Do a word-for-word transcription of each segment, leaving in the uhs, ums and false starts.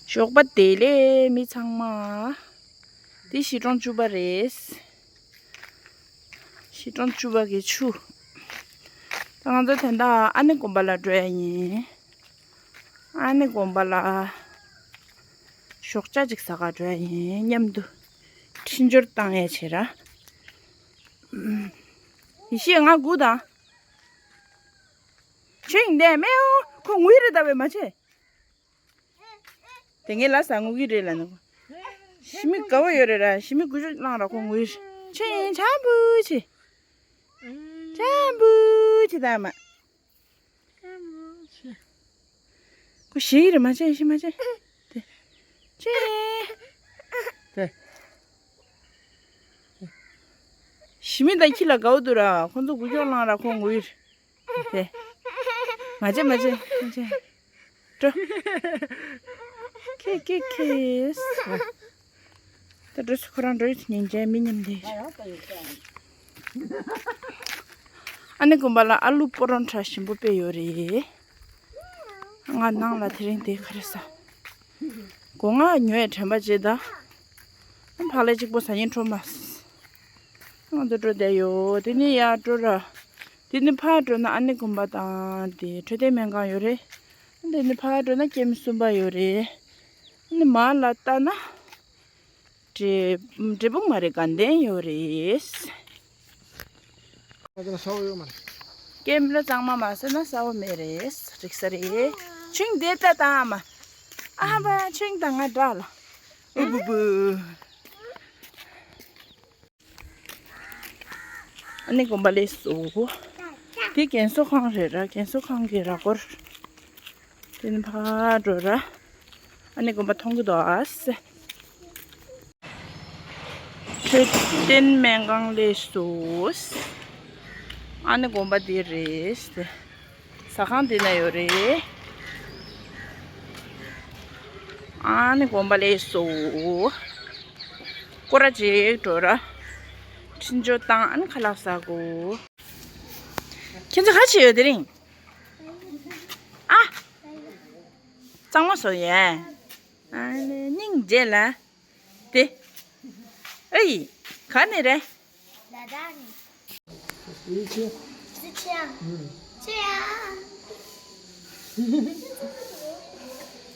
ཞོགས་པ་བདེ་ལེགས་མི་ཚང་མ། འདི་གཞིས་གྲོང་བཅུ་པ་རེད། གཞིས་གྲོང་བཅུ་པ་གི་ཆུ། ད་ང་ཚོ་དེ་འདྲ་ཨ་ནེ་དགོན་པ་ལ་འགྲོ་ཡ་ཡིན། ཨ་ནེ་དགོན་པ་ལ་ཞོགས་ཇ་ཅིག་ཟ་ག་འགྲོ་ཡ་ཡིན་མཉམ་དུ། འཕྲིན་སྦྱོར་བཏང་ཡ་བྱེད་ར། ཡེ་ཤེས་ང་སྒུག་དང་། ཁྱོད་ཡིན་དེ་མེའོ། ཁོ་ངུས་རེད་ད་བས་མ་བྱེད། དེ་ངས་ལ་ཟ་ངུ་གི་རེད་ལ་ནི། ཞི་མི་དགའ་བོ་ཡོད་རེད་ར། ཞི་མི་དགུ་ཅུ་བླངས་ར་ཁོ་ངུས། ཆེ་ཡིན་ཆམ་བུ་ཆེ། ཆམ་བུ་ཆེ་ད་མ། ཁོ་ཞི་རེད་མ་ཆེ་ཞི་མ་ཆེ། དེ། ཆེ། དེ། ཞི་མི་ད་ཁྱི་ལ་དགའ་བོ་འདུག་ར། ཁོ་ཚོ་དགུ་ཅུ་བླངས་ར་ཁོ་ངུས། དེ། མ་བྱེད་མ་བྱེད་མ་བྱེད། འགྲོ། ཁེ་ཁེ་ཁེ། ད་འགྲོ་སི་ཁོ་རང་འགྲོ་ཡི་ཉིན་བྱས་མི་མཉམ་དེ། ཨ་ནེ་དགོན་པ་ལ་ཨ་ལུ་པོ་རོན་ཁྲ་ཞིམ་པོ་དཔེ་ཡོད་རེད། ང་ནང་ལ་དེ་རིང་དེ་ག་རེ་ཟ། སྒོ་ང་ཉོ་ཡ་དྲན་པ་བརྗེད་ད། ཕག་ལས་གཅིག་པོ་ཟ་ཉིན་འཕྲོ་མ། ང་ཚོ་འགྲོ་བསྡད་ཡོད། དེ་ནས་ཡར་འགྲོ་ར། དེ་ནས་ཕར་འགྲོ་ན་ཨ་ནེ་དགོན་པ་དང་དེ་འཕྲོད་བསྟེན་སྨན་ཁང་ཡོད་རེད། དེ་ནས་ཕར་འགྲོ་ན་ཀེམ་གསུམ་པ་ཡོད་རེད། དེ་ནས་མར་ལ་ལྟ་ན། འབྲས་འབྲས་སྤུངས་མ་རེད་དགའ་ལྡན་ཡོད་རེད། ཁ་ཚ་ན་ས་འོག་ཡོད་མ་རེད། ཀེམ་ལ་གཙང་མ་མ་ཟེར་ན་ས་འོག་མེད་རེད། རིག་ས་རེད། ཆུང་དེ་ལྟ་དང་ཨ་མ། ཨ་བ་ཆུང་དང་ང་འདྲ་ལ། ཨུ་བུ་བུ། ཨ་ནེ་དགོན་པ་ལས་སུ། དེ་རྒན་གསོ་ཁང་རེད་ར། རྒན་གསོ་ཁང་གི་ར་སྐོར། དེ་ནི་ཕར་འགྲོ་ར། ཨ་ནེ་དགོན་པ་མཐོང་གི་འདུག་ཨ་སེ། འཕྲོད་བསྟེན་སྨན་ཁང་ལས་སུ། ཨ་ནེ་དགོན་པ་འདི་རེད་སེ། ཟ་ཁང་འདི་ན་ཡོད་རེད། ཨ་ནེ་དགོན་པ་ལས་སུ། སྐོར་ར་ཅིག་འགྲོ་ར། འཕྲིན་སྦྱོར་བཏང་ཨ་ནེ་ཁ་ལག་ཟ་དགོས། ཁྱེད་ཚོ་ག་བྱེད་ཡོད་དེ་རིང་། ཨ། གཙང་མ་བཟོ་ཡས། ཨ་ནི་སྙིང་རྗེ་ལ། དེ། ཨེ་ཡི། ག་ནས་རེད། ལ་དྭགས་ནས། ཡིན་ཆེ། ཙི་ཆེ་ཡང་། ཨུ། ཆེ་ཡང་།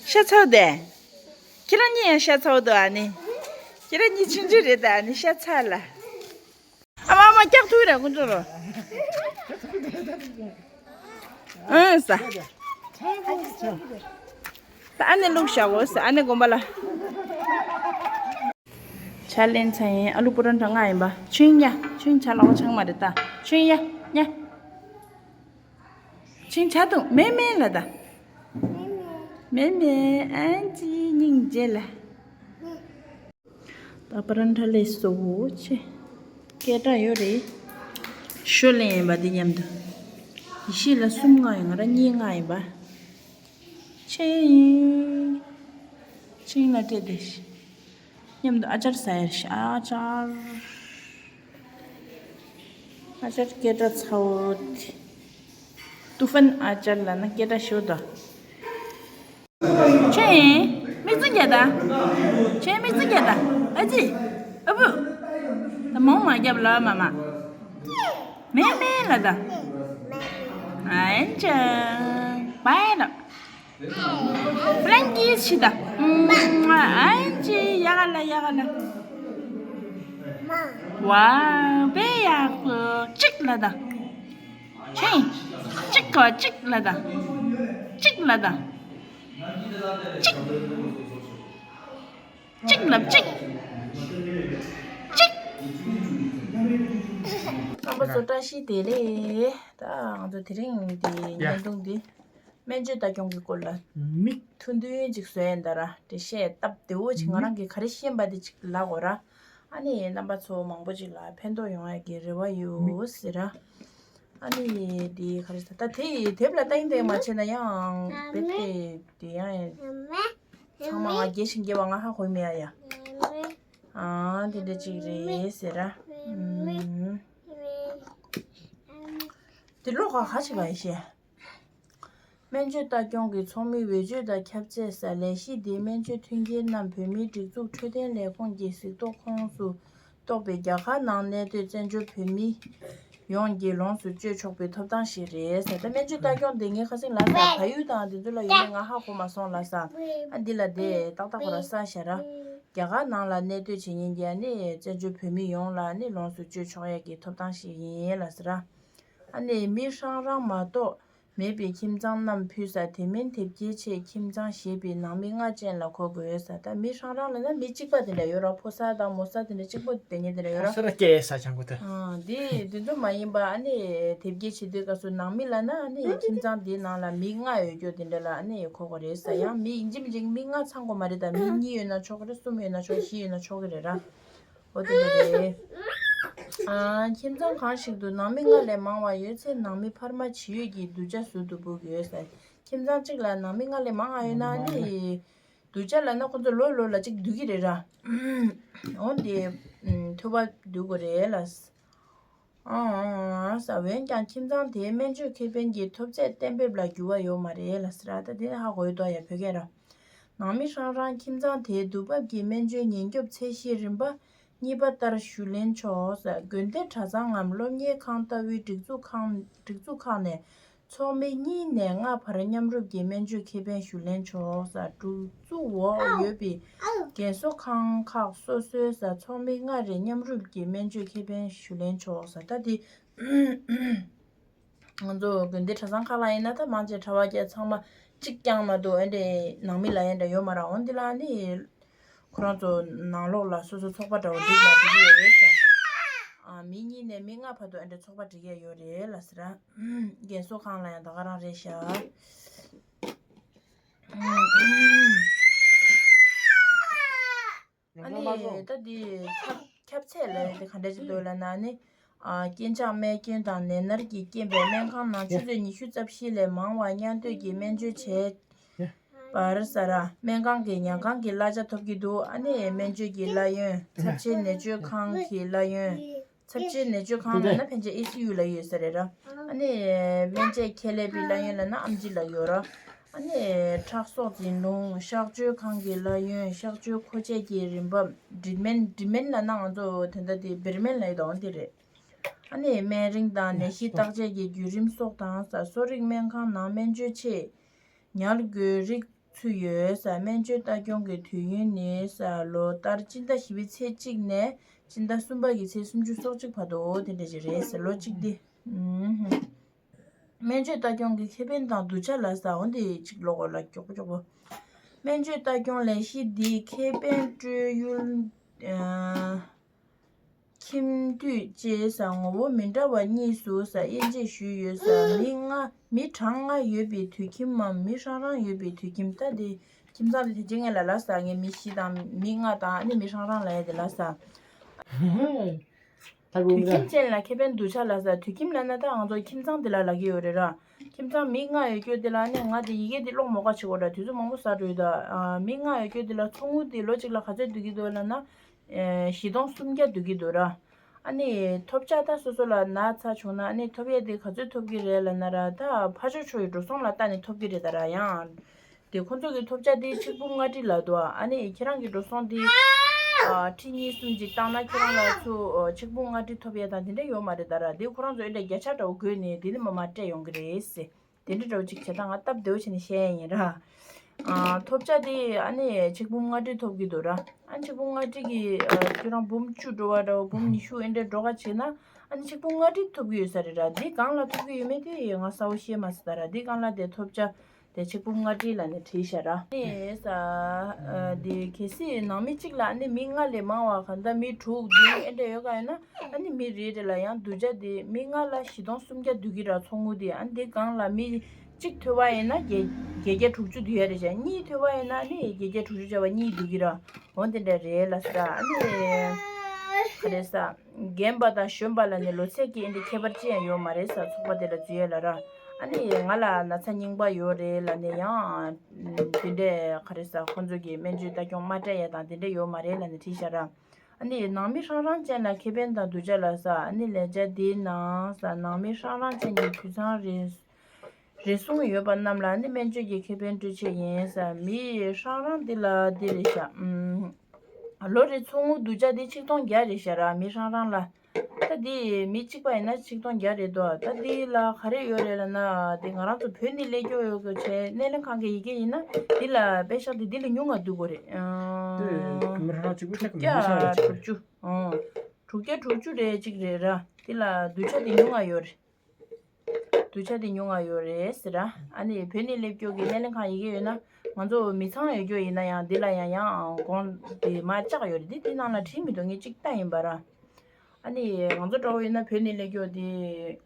ཤ་ཚ་བོ་དེ། ཁྱེད་རང་གཉིས་ཡང་ཤ་ཚ་བོ་འདུག་ཨ་ནི། ཁྱེད་རང་གཉིས་ཆུང་ཆུང་རེད་ད་ཨ་ནི་ཤ་ཚ་ལ། ཨ་མ་ཨ་མ་སྐྱག་ཐུག་ར་ཀུན་ཅོ་རོ། ཨང་ས། ད་ཨ་ནེ་ལུག་བཞག་གོ་ས་ཨ་ནེ་དགོན་པ་ལ། ཇ་ལེན་ཚར་ཡིན། ཨ་ལུ་པུ་རོན་ཁྲ་ལྔ་ཡིན་པ། ཆུན་ཡ། ཆུན་ཇ་ལོག་ཆང་མ་རེད་ད། ཆུན་ཡ། ཡ། ཆུན་ཇ་འཐུང་། མེ་མེ་ལ་ད། མེ་མེ། ཨན་ཅི་སྙིང་རྗེ་ལ། ད་པ་རན་ཁྲ་ལས་སོ་བོ་ཆེ། སྐད་གྲགས་ཡོད་རེད། ཞོ་ལེན་ཡིན་པ་འདི་མཉམ་དུ། ཡེ་ཤེས་ལ་གསུམ་ལྔ་ཡིན། ང་རང་གཉིས་ལྔ་ཡིན་པ། ཆེ་ཡིན། ཆིང་ལ་སྤྲད་དེ། མཉམ་དུ་ཨ་ཅར་ཟ་ཡར་ཤ་ཨ་ཅར། ཨ་ཅར་སྐད་གྲགས་ཚ་བོ་དེ། ཏུ་ཧྥན་ཨ་ཅར་ལ་ན་སྐད་གྲགས་ཤོ་ད། ཆེ། མིག་རྩི་རྒྱག་ད། ཆེ་མིག་རྩི་རྒྱག་ད། ཨ་ཙི། ཨ་བུ། ད་མོང་མ་རྒྱབ་ལ་མ་མ། མེ་མེ་ལ་ད། ཨན་ཅ། བའི་ལ། ཕ་ལན་ཀིས་ཤི་ད། ཨན་ཅི་ཡ་ག་ལ་ཡ་ག་ལ། ཝའོ་བེ་ཡག་པོ་གཅིག་ལ་ད། ཆེ། གཅིག་ག་གཅིག་ལ་ད། གཅིག་ལ་ད། གཅིག་གཅིག་ལ་གཅིག་གཅིག་རྣམ་པ་ཚོ་བཀྲ་ཤིས་བདེ་ལེགས། ད་ང་ཚོ་དེ་རིང་འདི་ཡ། བརྙན་ཐུང་འདི་སྨན་བཅོས་ལྟ་སྐྱོང་གི་སྐོར་ལ་མིག་ཐུང་ཐུང་ཅིག་བཟོས་ཡིན་ད་ར། འགྲེལ་བཤད་སྟབས་བདེ་བོ་ཅིག་ང་རང་གིས་ག་རེ་ཤེས་པ་དེ་ཅིག་ལབ་དགོས་ར། ཨ་ནི་རྣམ་པ་ཚོ་མང་པོ་ཅིག་ལ་ཕན་ཐོགས་ཡོང་ཡ་གི་རེ་བ་ཡོད་ཟེར་ར། ཨ་ནི་དེ་ག་རེ་ཟེར་ད་དེ་དེབ་ལ་ལྟ་ཡིན་དེ་མ་བྱས་ན་ཡང་དེབ་དེ་དེ་ཡང་ཚང་མ་ང་རྒྱས་ཤིང་རྒྱས་པ་ང་ཧ་གོ་མེད་ཡ་ཡ། ཨ་དེ་འདྲ་ཅིག་རེད་ཟེར་ར། ཨུམ། དེ་ལོ་ག་ག་ཅིག་ལ་ཡིན་ཤེས། སྨན་བཅོས་ལྟ་སྐྱོང་གི་ཚོགས་མི་འོས་ཆོས་དང་ཁྱབ་ཚད་སོགས་ལས་གཞི་འདིའི་སྨན་བཅོས་མཐུན་རྐྱེན་རྣམས་བོད་མིའི་སྒྲིག་འཛུགས་འཕྲོད་བསྟེན་ལས་ཁུངས་ཀྱི་གཟིགས་རྟོག་ཁོངས་སུ་གཏོགས་པའི་རྒྱ་གར་ནང་གནས་སྡོད་བཙན་བྱོལ་བོད་མི་ཡོངས་ཀྱིས་ལོངས་སུ་སྤྱོད་ཆོག་པའི་ཐོབ་ཐང་ཞིག་རེད་ཟེར། ད་སྨན་བཅོས་ལྟ་སྐྱོང་དེ་ངས་ཁ་སང་ལབ་ས་བལ་ཡུལ་དང་དེ་ཚོ་ལ་ཡོད་མེད་ང་ཧ་གོ་མ་སོང་ལབ་ས། ཨ་འདི་ལ་དེ་ཏག་ཏག་ཁོ་ར་ས་ཞ་ར། རྒྱ་གར་ནང་ལ་གནས་སྡོད་བྱེད་མཁན་གྱི་ཨ་ནི་བཙན་བྱོལ་བོད་མི་ཡོངས་ལ་ཨ་ནི་ལོངས་སུ་སྤྱོད་ཆོག་ཡས་ཀྱི་ཐོབ་ཐང་ཞིག་ཡིན་ལབ་ས་ར། ཨ་ནི་མི་ཧྲང་རང་མ་གཏོགས་མེད་པའི་ཁྱིམ་ཚང་རྣམས་ཕུད་ས། དེ་མིན་དེབ་སྐྱེལ་ཆེད་ཁྱིམ་ཚང་ཞེས་པའི་ནང་མི་ལྔ་ཅན་ལ་གོ་དགོས་ས། ད་མི་ཧྲང་རང་ལབ་ན་མི་གཅིག་པ་དེ་འདྲ་ཡོད་ར། ཕོ་གསར་དང་མོ་གསར་དེ་འདྲ་གཅིག་པོ་དེ་ཉིད་དེ་འདྲ་ཡོད་ར། ས་ར་སྐྱེས་ས་ཆང་གོ་ད། ཨ་འདི་འདི་ཚོ་མ་ཡིན་པ་ཨ་ནི་དེབ་སྐྱེལ་བྱེད་དུས་སྐབས་སུ་ནང་མི་ལབ་ན་ཨ་ནི་ཁྱིམ་ཚང་འདིའི་ནང་ལ་མི་ལྔ་ཡོད་རྒྱུ་དེ་འདྲ་ལ་ཨ་ནི་གོ་དགོས་རེད་ས། ཡང་མི་ཡིན་གཅིག་མིན་གཅིག་མི་ལྔ་ཚང་དགོས་མ་རེད། ད་མི་གཉིས་ཡོད་ན་ཆོག་གི་རེད། གསུམ་ཡོད་ན་ཆོག་བཞི་ཡོད་ན་ཆོག་གི་རེད་ར། འོ་དེ་འདྲ་རེད། ཨ་ཁྱིམ་ཚང་གང་ཞིག་ཏུ་ནང་མི་ལྔ་ལས་མང་བ་ཡོད་ཚེ་ནང་མི་འཕར་མ་ཇི་ཡོད་ཀྱིས་སྡུག་ཅག་ཟུར་དུ་འབུལ་དགོས་ཟེར། ཁྱིམ་ཚང་གཅིག་ལ་ནང་མི་ལྔ་ལས་མང་བ་ཡོད་ན་ནི་སྡུག་ཅག་ལབ་ན་ཁོ་ཚོ་ལོ་ལོ་ལ་གཅིག་སྡུག་གི་རེད་ར། འོ་དེ་ཐུབ་པ་སྡུག་དགོས་རེད་ལ། ཨང་ཨང་ཨང་ས། འོན་ཀྱང་ཁྱིམ་ཚང་དེའི་སྨན་བཅོས་ཁེ་ཕན་གྱི་ཐོབ་ཚད་གཏན་འབེབས་ལ་འགྱུར་བ་ཡོད་མ་རེད་ལ་ཟེར། ད་དེ་ཧ་གོ་ཡོད་དོ་ཡ་བོད་སྐད་ར། ནང་མི་ཧྲང་ཧྲང་ཁྱིམ་ཚང་དེའི་དུས་བབ་ཀྱི་སྨན་བཅོས་ཉེན་སྐྱོབ་ཚད་གཞིའི་རིམ་པ་གཉིས་པ་ལྟར་ཞུ་ལེན་ཆོག་ཟེར། དགོན་སྡེ་གྲྭ་ཚང་ངམ་སློབ་གཉེར་ཁང་ལྟ་བུའི་སྒྲིག་འཛུགས་ཁང་སྒྲིག་འཛུགས་ཁག་ནས་ཚོགས་མི་གཉིས་ནས་ལྔ་བར་མཉམ་རུབ་ཀྱིས་སྨན་བཅོས་ཁེ་ཕན་ཞུ་ལེན་ཆོག་ཟེར། སྒྲིག་འཛུགས་འོག་ཡོད་པའི་རྒན་གསོ་ཁང་ཁག་སོ་སོའི་ཟེར། ཚོགས་མི་ལྔ་རེ་མཉམ་རུབ་ཀྱིས་སྨན་བཅོས་ཁེ་ཕན་ཞུ་ལེན་ཆོག་ཟེར། ད་དེ་ང་ཚོ་དགོན་སྡེ་གྲྭ་ཚང་ཁག་ལ་ཡིན་ན་ད་མང་ཆེ་གྲྭ་པ་རྒྱ་ཚང་མ་གཅིག་རྐྱང་མ་གཏོགས་ཨེ་འདྲས་ནང་མི་ལ་ཨེ་འདྲས་ཡོད་མ་རེད། འོན་ཏེ་ལ་ནི་ཁོ་རང་ཚོ་ནང་ལོགས་ལ་སོ་སོ་ཚོགས་པ་འདྲ་བོ་སྒྲིག་ལ་སྒྲིག་གི་ཡོད་རེད་ཟེར། ཨ་མི་གཉིས་ནས་མི་ལྔ་བར་དུ་ཨེ་འདྲས་ཚོགས་པ་སྒྲིག་ཡས་ཡོད་རེད་ལ་ཟེར། རྒན་གསོ་ཁང་ལ་ཡང་ད་ག་རང་རེད་ཤག་ཨ་ནི་ད་འདི་ཁྱབ་ཁྱབ་ཚད་ལ་དེ་ག་འདྲ་ཅིག་འདུག་ལབ་ན་ནི། ཨ་རྐྱེན་ཆག་རྨས་སྐྱོན་དང་ནད་མནར་གྱི་རྐྱེན་པས་སྨན་ཁང་ནང་ཆུ་ཚོད་ཉི་ཤུ་རྩ་བཞི་ལས་མང་བ་མཉམ་སྡོད་ཀྱིས་སྨན་བཅོས་བྱས་པར་ཟེར། སྨན་ཁང་གི་ཉལ་ཁང་གི་གླ་ཆ་ཐོབ་ཀྱི་འདུག་ཨ་ནི་སྨན་བཅོས་ཀྱི་གླ་ཡོན། ཚབས་ཆེའི་ནད་བཅོས་ཁང་གི་གླ་ཡོན། ཚབས་ཆེའི་ནད་བཅོས་ཁང་ལབ་ན་ཕན་ཆད་ཨེ་སི་ཡུ་ལབ་ཡོད་ས་རེད་ར། ཨ་ནི་སྨན་དཔྱད་ཁྱད་ལས་པའི་གླ་ཡོན་ལབ་ན་ཨམ་ཆི་ལབ་ཡོད་ར། ཨ་ནི་ཁྲག་གསོག་འཛིན་རླུང་། གཤག་བཅོས་ཁང་གི་གླ་ཡོན། གཤག་བཅོས་མཁོ་ཆས་ཀྱི་རིན་འབབ། ཊི་རིཊ་མེན་ཊི། ཊི་རིཊ་མེན་ཊི་ལབ་ན་ང་ཚོ་དེ་འདྲ་དེ་བེར་མེན་ལབ་ཡོད་དོ་འོ་དེ་རེད། ཨ་ནི་སྨན་རིན་དང་ནད་གཞི་བརྟག་དཔྱད་ཀྱི་བརྒྱུད་རིམ་སོགས་དང་ས། གསོ་རིག་སྨན་ཁང་ནང་སྨན་བཅོས་ཆེད་ཉར་དགོས་རིགས་ཚུད་ཡོད་ས། སྨན་བཅོས་ལྟ་སྐྱོང་གི་དུས་ཡུན་ནི་ས། ལོ་ལྟར་སྤྱི་ཟླ་བཞི་པའི་ཚེས་གཅིག་ནས་སྤྱི་ཟླ་གསུམ་པ་གི་ཚེས་སུམ་ཅུ་སོ་གཅིག་བར་དུ་འོ་དེ་འདྲ་ཞིག་རེད་ས། ལོ་གཅིག་འདི། ཨུམ། སྨན་བཅོས་ལྟ་སྐྱོང་གི་ཁེ་ཕན་དང་སྡུག་ཅག་ལ་ས། འོ་འདི་གཅིག་ལོག་གོ་ལ་མགྱོགས་པོ་མགྱོགས་པོ། སྨན་བཅོས་ལྟ་སྐྱོང་ལས་གཞི་འདིའི་ཁེ་ཕན་སྤྲོད་ཡུལ། ཨ། ཁྱིམ་དུད་ཅེས་ས། ངོ་བོ་མི་འདྲ་བ་གཉིས་སུ་ས། དབྱེ་འབྱེད་ཞུས་ཡོད་ས། མི་ལྔ་མི་གྲངས་ལྔ་ཡོད་པའི་དུད་ཁྱིམ་མམ་མི་ཧྲང་རང་ཡོད་པའི་དུད་ཁྱིམ། ད་དེ་ཁྱིམ་ཚང་དེ་དེ་རྗེས་ངས་ལ་ལ་ས། ངས་མི་བཞི་དང་མི་ལྔ་དང་ཨ་ནི་མི་ཧྲང་རང་ལ་ཡ་དེ་ལ་ས། ད་དགོས་དུད་ཁྱིམ་ཅན་ལ་ཁེ་ཕན་སྡུག་ཅག་ལ་ས། དུད་ཁྱིམ་ལབ་ན་ད་ང་ཚོ་ཁྱིམ་ཚང་དེ་ལ་ལབ་ཀྱི་ཡོད་རེད་ར། ཁྱིམ་ཚང་མི་ལྔ་ཡོད་རྒྱུ་དེ་ལ་ནི་ང་དེ་ཡི་གེ་དེ་ཀློག་མོ་དགའ་བྱེད་དགོས་ར། དུས་ཚོད་མང་པོ་ཟ་འགྲོ་ཡོད་ད། ཨ། མི་ལྔ་ཡོད་རྒྱུ་དེ་ལ་ཚོགས་དངུལ་དེ་ལོ་གཅིག་ལ་ག་ཚོད་བསྡུ་གི་འདུག་ལབ་ན། ཨེ། བཞི་སྟོང་སུམ་བརྒྱ་བསྡུ་གི་འདུག་ར། ཨ་ནི་ཐོབ་ཆ་ད་སོ་སོ་ལ་ན་ཚ་བྱུང་ན་ཨ་ནི་ཐོབ་ཡས་དེ་ག་ཚོད་ཐོབ་ཀྱི་རེད་ལབ་ན་ར། ད་ཕར་ཕྱོགས་ཕྱོགས་ཡི་འགྲོ་སོང་ལ་ལྟ་ནས་ཐོབ་ཀྱི་རེད་ད་ར། ཡང་། དེ་ཁོང་ཚོ་གི་ཐོབ་ཆ་དེ་ཆིག་འབུམ་ལྔ་ཁྲི་ལ་འདུག་ཨ་ནི་ཁྱེད་རང་གི་འགྲོ་སོང་དེ་ཨ་ཁྲི་གཉིས་གསུམ་ཅིག་བཏང་ན་ཁྱེད་རང་ལ་ཚུར་ཨ་ཆིག་འབུམ་ལྔ་ཁྲི་ཐོབ་ཡས་དང་དེ་འདྲ་ཡོད་མ་རེད་ད་ར། དེ་ཁོ་རང་ཚོ་ཨེ་འདྲ་བརྒྱ་ཆ་འདྲ་བོ་བགོས་ནས་དེ་ནི་མ་མ་སྤྲད་ཡོང་གི་རེད་ཟེར། དེ་འདྲ་འདྲ་བོ་ཅིག་བྱེད་སྟངས་ང་སྟབས་བདེ་བོ་བྱས་ནས་བཤད་ཡས་ཡིན་ར། ཨ་ཐོབ་ཆ་དེ་ཨ་ནི་ཆིག་འབུམ་ལྔ་ཁྲི་ཐོབ་ཀྱི་འདུག་ར། ཨ་ཆིག་འབུམ་ལྔ་ཁྲི་གི་ཨ་ཁྱོད་རང་འབུམ་བཅུ་འགྲོ་བ་འདྲ་བོ་འབུམ་ཉི་ཤུ་ཨེ་འདྲ་འགྲོ་ག་བྱེད་ན་ཨ་ནི་ཆིག་འབུམ་ལྔ་ཁྲི་ཐོབ་ཀྱི་ཡོད་ས་རེད་ར། འདི་སྒང་ལ་ཐོབ་ཀྱི་ཡོད་མེད་དེ་ང་གསལ་བོ་ཤེས་མ་སོང་ད་ར། འདི་སྒང་ལ་དེ་ཐོབ་ཆ་དེ་ཆིག་འབུམ་ལྔ་ཁྲི་ལ་ནི་བྲིས་ཤག་ར། ཨེ་ས། ཨ་དེ་གལ་སྲིད་ནང་མི་གཅིག་ལ་ཨ་ནི་མི་ལྔ་ལས་མང་བ་གང་ལྟར་མི་དྲུག་བདུན་ཨེ་འདྲ་ཡོད་ག་ཡོད་ན་ཨ་ནི་མི་རེ་རེ་ལ་ཡང་བསྡུ་ཆ་དེ་མི་ལྔ་ལ་བཞི་སྟོང་སུམ་བརྒྱ་བསྡུ་གི་ར། ཚོགས་དངུལ་དེ་ཨ་ནི་དེ་སྒང་ལ་མི་གཅིག་ཐོབ་པ་ཡིན་ན་བརྒྱད་བརྒྱད་བརྒྱ་དྲུག་ཅུ་བསྡུ་ཡ་རེད་བྱས། གཉིས་ཐོབ་པ་ཡིན་ན་ཨ་ནི་བརྒྱད་བརྒྱ་དྲུག་ཅུ་བྱས་པ་གཉིས་བསྡུ་གི་ར། འོ་དེ་འདྲ་རེད་ལ་ས། ཨ་ནི་ག་རེ་ས། རྒན་པ་དང་གཞོན་པ་ལ་ནི་ལོ་ཚད་ཀྱི་ཨེ་འདྲ་ཁྱད་པར་ཅི་ཡང་ཡོད་མ་རེད་ས། ཚོགས་པ་དེ་ལ་འཛུལ་ཡས་ལ་ར། ཨ་ནི་ང་ལ་ན་ཚ་རྙིང་པ་ཡོད་རེད་ལ་ནི་ཡང་དེ་འདྲས་ག་རེ་ས་ཁོང་ཚོ་གི་སྨན་བཅོས་ལྟ་སྐྱོང་མ་སྤྲད་ཡས་དང་དེ་འདྲས་ཡོད་མ་རེད་ལ་ནི་བྲིས་ཤག་ར། ཨ་ནི་ནང་མི་ཧྲང་ཧྲང་ཅན་ལ་ཁེ་ཕན་དང་སྡུག་ཅག་ལ་ས། ཨ་ནི་ལས་བྱ་འདིའི་ནང་ས་ནང་མི་ཧྲང་ཧྲང་ཅན་གྱི་དུད་ཚང་རེ་ རེ་ཟུང་ཡོད་པ་རྣམས་ལ་ནི་སྨན་བཅོས་ཀྱི་ཁེ་ཕན་སྤྲོད་ཆེད་ཡིན་ས། མི་ཧྲང་ཧྲང་འདི་ལ་འདི་རེད་ཤག་ཨུམ། ལོ་རེ་ཚོང་དབུགས་བསྡུ་ཆ་འདི་ཆིག་སྟོང་བརྒྱ་རེད་ཤག་ར། མི་ཧྲང་ཧྲང་ལ། ད་འདི་མི་གཅིག་པ་ཡིན་ན་ཆིག་སྟོང་བརྒྱ་རེད་དོ། ད་འདི་ལ་ག་རེ་ཡོད་རེད་ལབ་ན། འདི་ང་རང་ཚོ་བོད་ནས་སླེབས་སྐྱོ་ཡོད་དགོས་བྱས་སྣེ་ལེན་ཁང་གི་ཡི་གེ་ཡིན་ན་འདི་ལ་པེ་ཤག་འདི་འདི་ལ་ཉུང་ང་བསྡུ་དགོས་རེད། ཨང་། དེ་མི་ཧྲང་ཅིག་པུ་ཤག་གི་དྲུག་བརྒྱ་མི་ཧྲང་རེད་ཅིག་དྲུག་ཅུ། ཨང་། དྲུག་བརྒྱ་དྲུག་ཅུ་རེ་གཅིག་རེད་ར། འདི་ལ་བསྡུ་ཆ་འདི་ཉུང་ང་ཡོད་རེད། བསྡུ་ཆ་དེ་ཉུང་ང་ཡོད་རེད་ཟེར་ར། ཨ་ནི་བོད་ནས་སླེབས་སྐྱོ་གི་སྣེ་ལེན་ཁང་ཡི་གེ་ཡོད་ན། ང་ཚོ་མི་ཚང་ཡོད་སྐྱོ་ཡིན་ན་ཡང་འདི་ལ་ཡང་ཡང་དགོངས་དེ་མ་བཅག་ཡོད་རེད། དེ་དེ་ནང་ལ་བྲིས་མི་འདུག་ངས་གཅིག་ལྟ་ཡིན་པ་ར། ཨ་ནི་ང་ཚོ་འདྲ་བོ་ཡིན་ན་བོད་ནས་སླེབས་སྐྱོ་དེ་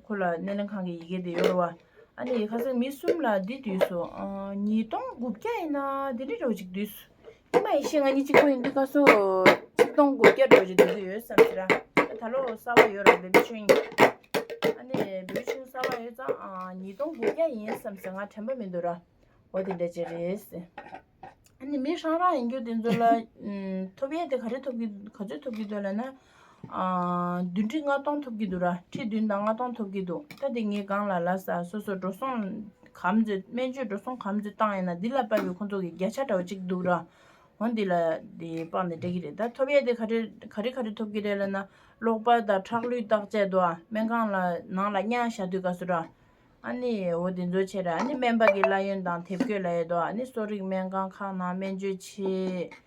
ཁོ་ལ་སྣེ་ལེན་ཁང་གི་ཡི་གེ་དེ་ཡོད་རེད་བ། ཨ་ནི་ཁ་སང་མི་གསུམ་ལ་འདི་བསྡུས་སོང་། ཨ། ཉིས་སྟོང་དགུ་བརྒྱ་ཡིན་ན་དེ་འདྲ་འདྲ་བོ་ཅིག་བསྡུས་སོང་། ཉི་མ་ཡེ་ཤེས་ང་གཉིས་གཅིག་པོ་ཡིན་དུས་སྐབས་སུ་ཆིག་སྟོང་དགུ་བརྒྱ་འགྲོ་བཞིན་འདུག་གི་ཡོད་བསམ་ཟེར་ར། ད་ལོ་གསར་པ་ཡོད་ར། བེ་བི་ཆུང་། ཨ་ནི་བེ་བི་ཆུང་གསར་པ་ཡོད་ཙང་། ཨ། ཉིས་སྟོང་དགུ་བརྒྱ་ཡིན་བསམ་ཟེར། ང་དྲན་པ་མི་འདུག་ར། འོ་དེ་འདྲ་ཅིག་རེད་ཟེར། ཨ་ནི་མི་ཧྲང་ཧྲང་ཡིན་རྒྱུ་དེ་ཚོ་ལ་ཨུམ། ཐོབ་ཡས་དེ་ག་རེ་ཐོབ་ཀྱི་ག་ཚོད་ཐོབ་ཀྱི་འདུག་ལབ་ན། ཨ། བདུན་ཁྲི་ལྔ་སྟོང་ཐོབ་ཀྱི་འདུག་ར། ཁྲི་བདུན་དང་ལྔ་སྟོང་ཐོབ་ཀྱི་འདུག་ད་དེ་ངས་གང་ལ་ལབ་ས། སོ་སོ་འགྲོ་སོང་ག་ཚོད། སྨན་བཅོས་འགྲོ་སོང་ག་ཚོད་བཏང་ཡིན་ན་འདི་ལ་དཔག་པའི་ཁོང་ཚོ་གི་བརྒྱ་ཆ་འདྲ་བོ་གཅིག་འདུག་ར། འོ་འདི་ལ་དེ་དཔག་ནས་སྤྲད་ཀྱི་རེད། ད་ཐོབ་ཡས་དེ་ག་རེ་ག་རེ་ག་རེ་ཐོབ་ཀྱི་རེད་ལབ་ན། གློག་པར་དང་ཁྲག་ལུད་བརྟག་དཔྱད་དོ། སྨན་ཁང་ལ་ནང་ལ་གཉའ་བཞག་དུས་སྐབས་སུ་ར། ཨ་ནི་འོ་དེ་ཚོ་བྱས་ར། ཨ་ནི་སྨན་པ་གི་གླ་ཡོན་དང་དེབ་སྐྱེལ་ལ་ཡོད་དོ། ཨ་ནི་གསོ་རིག་སྨན་ཁང་ཁག་ནང་སྨན་བཅོས་བྱེད།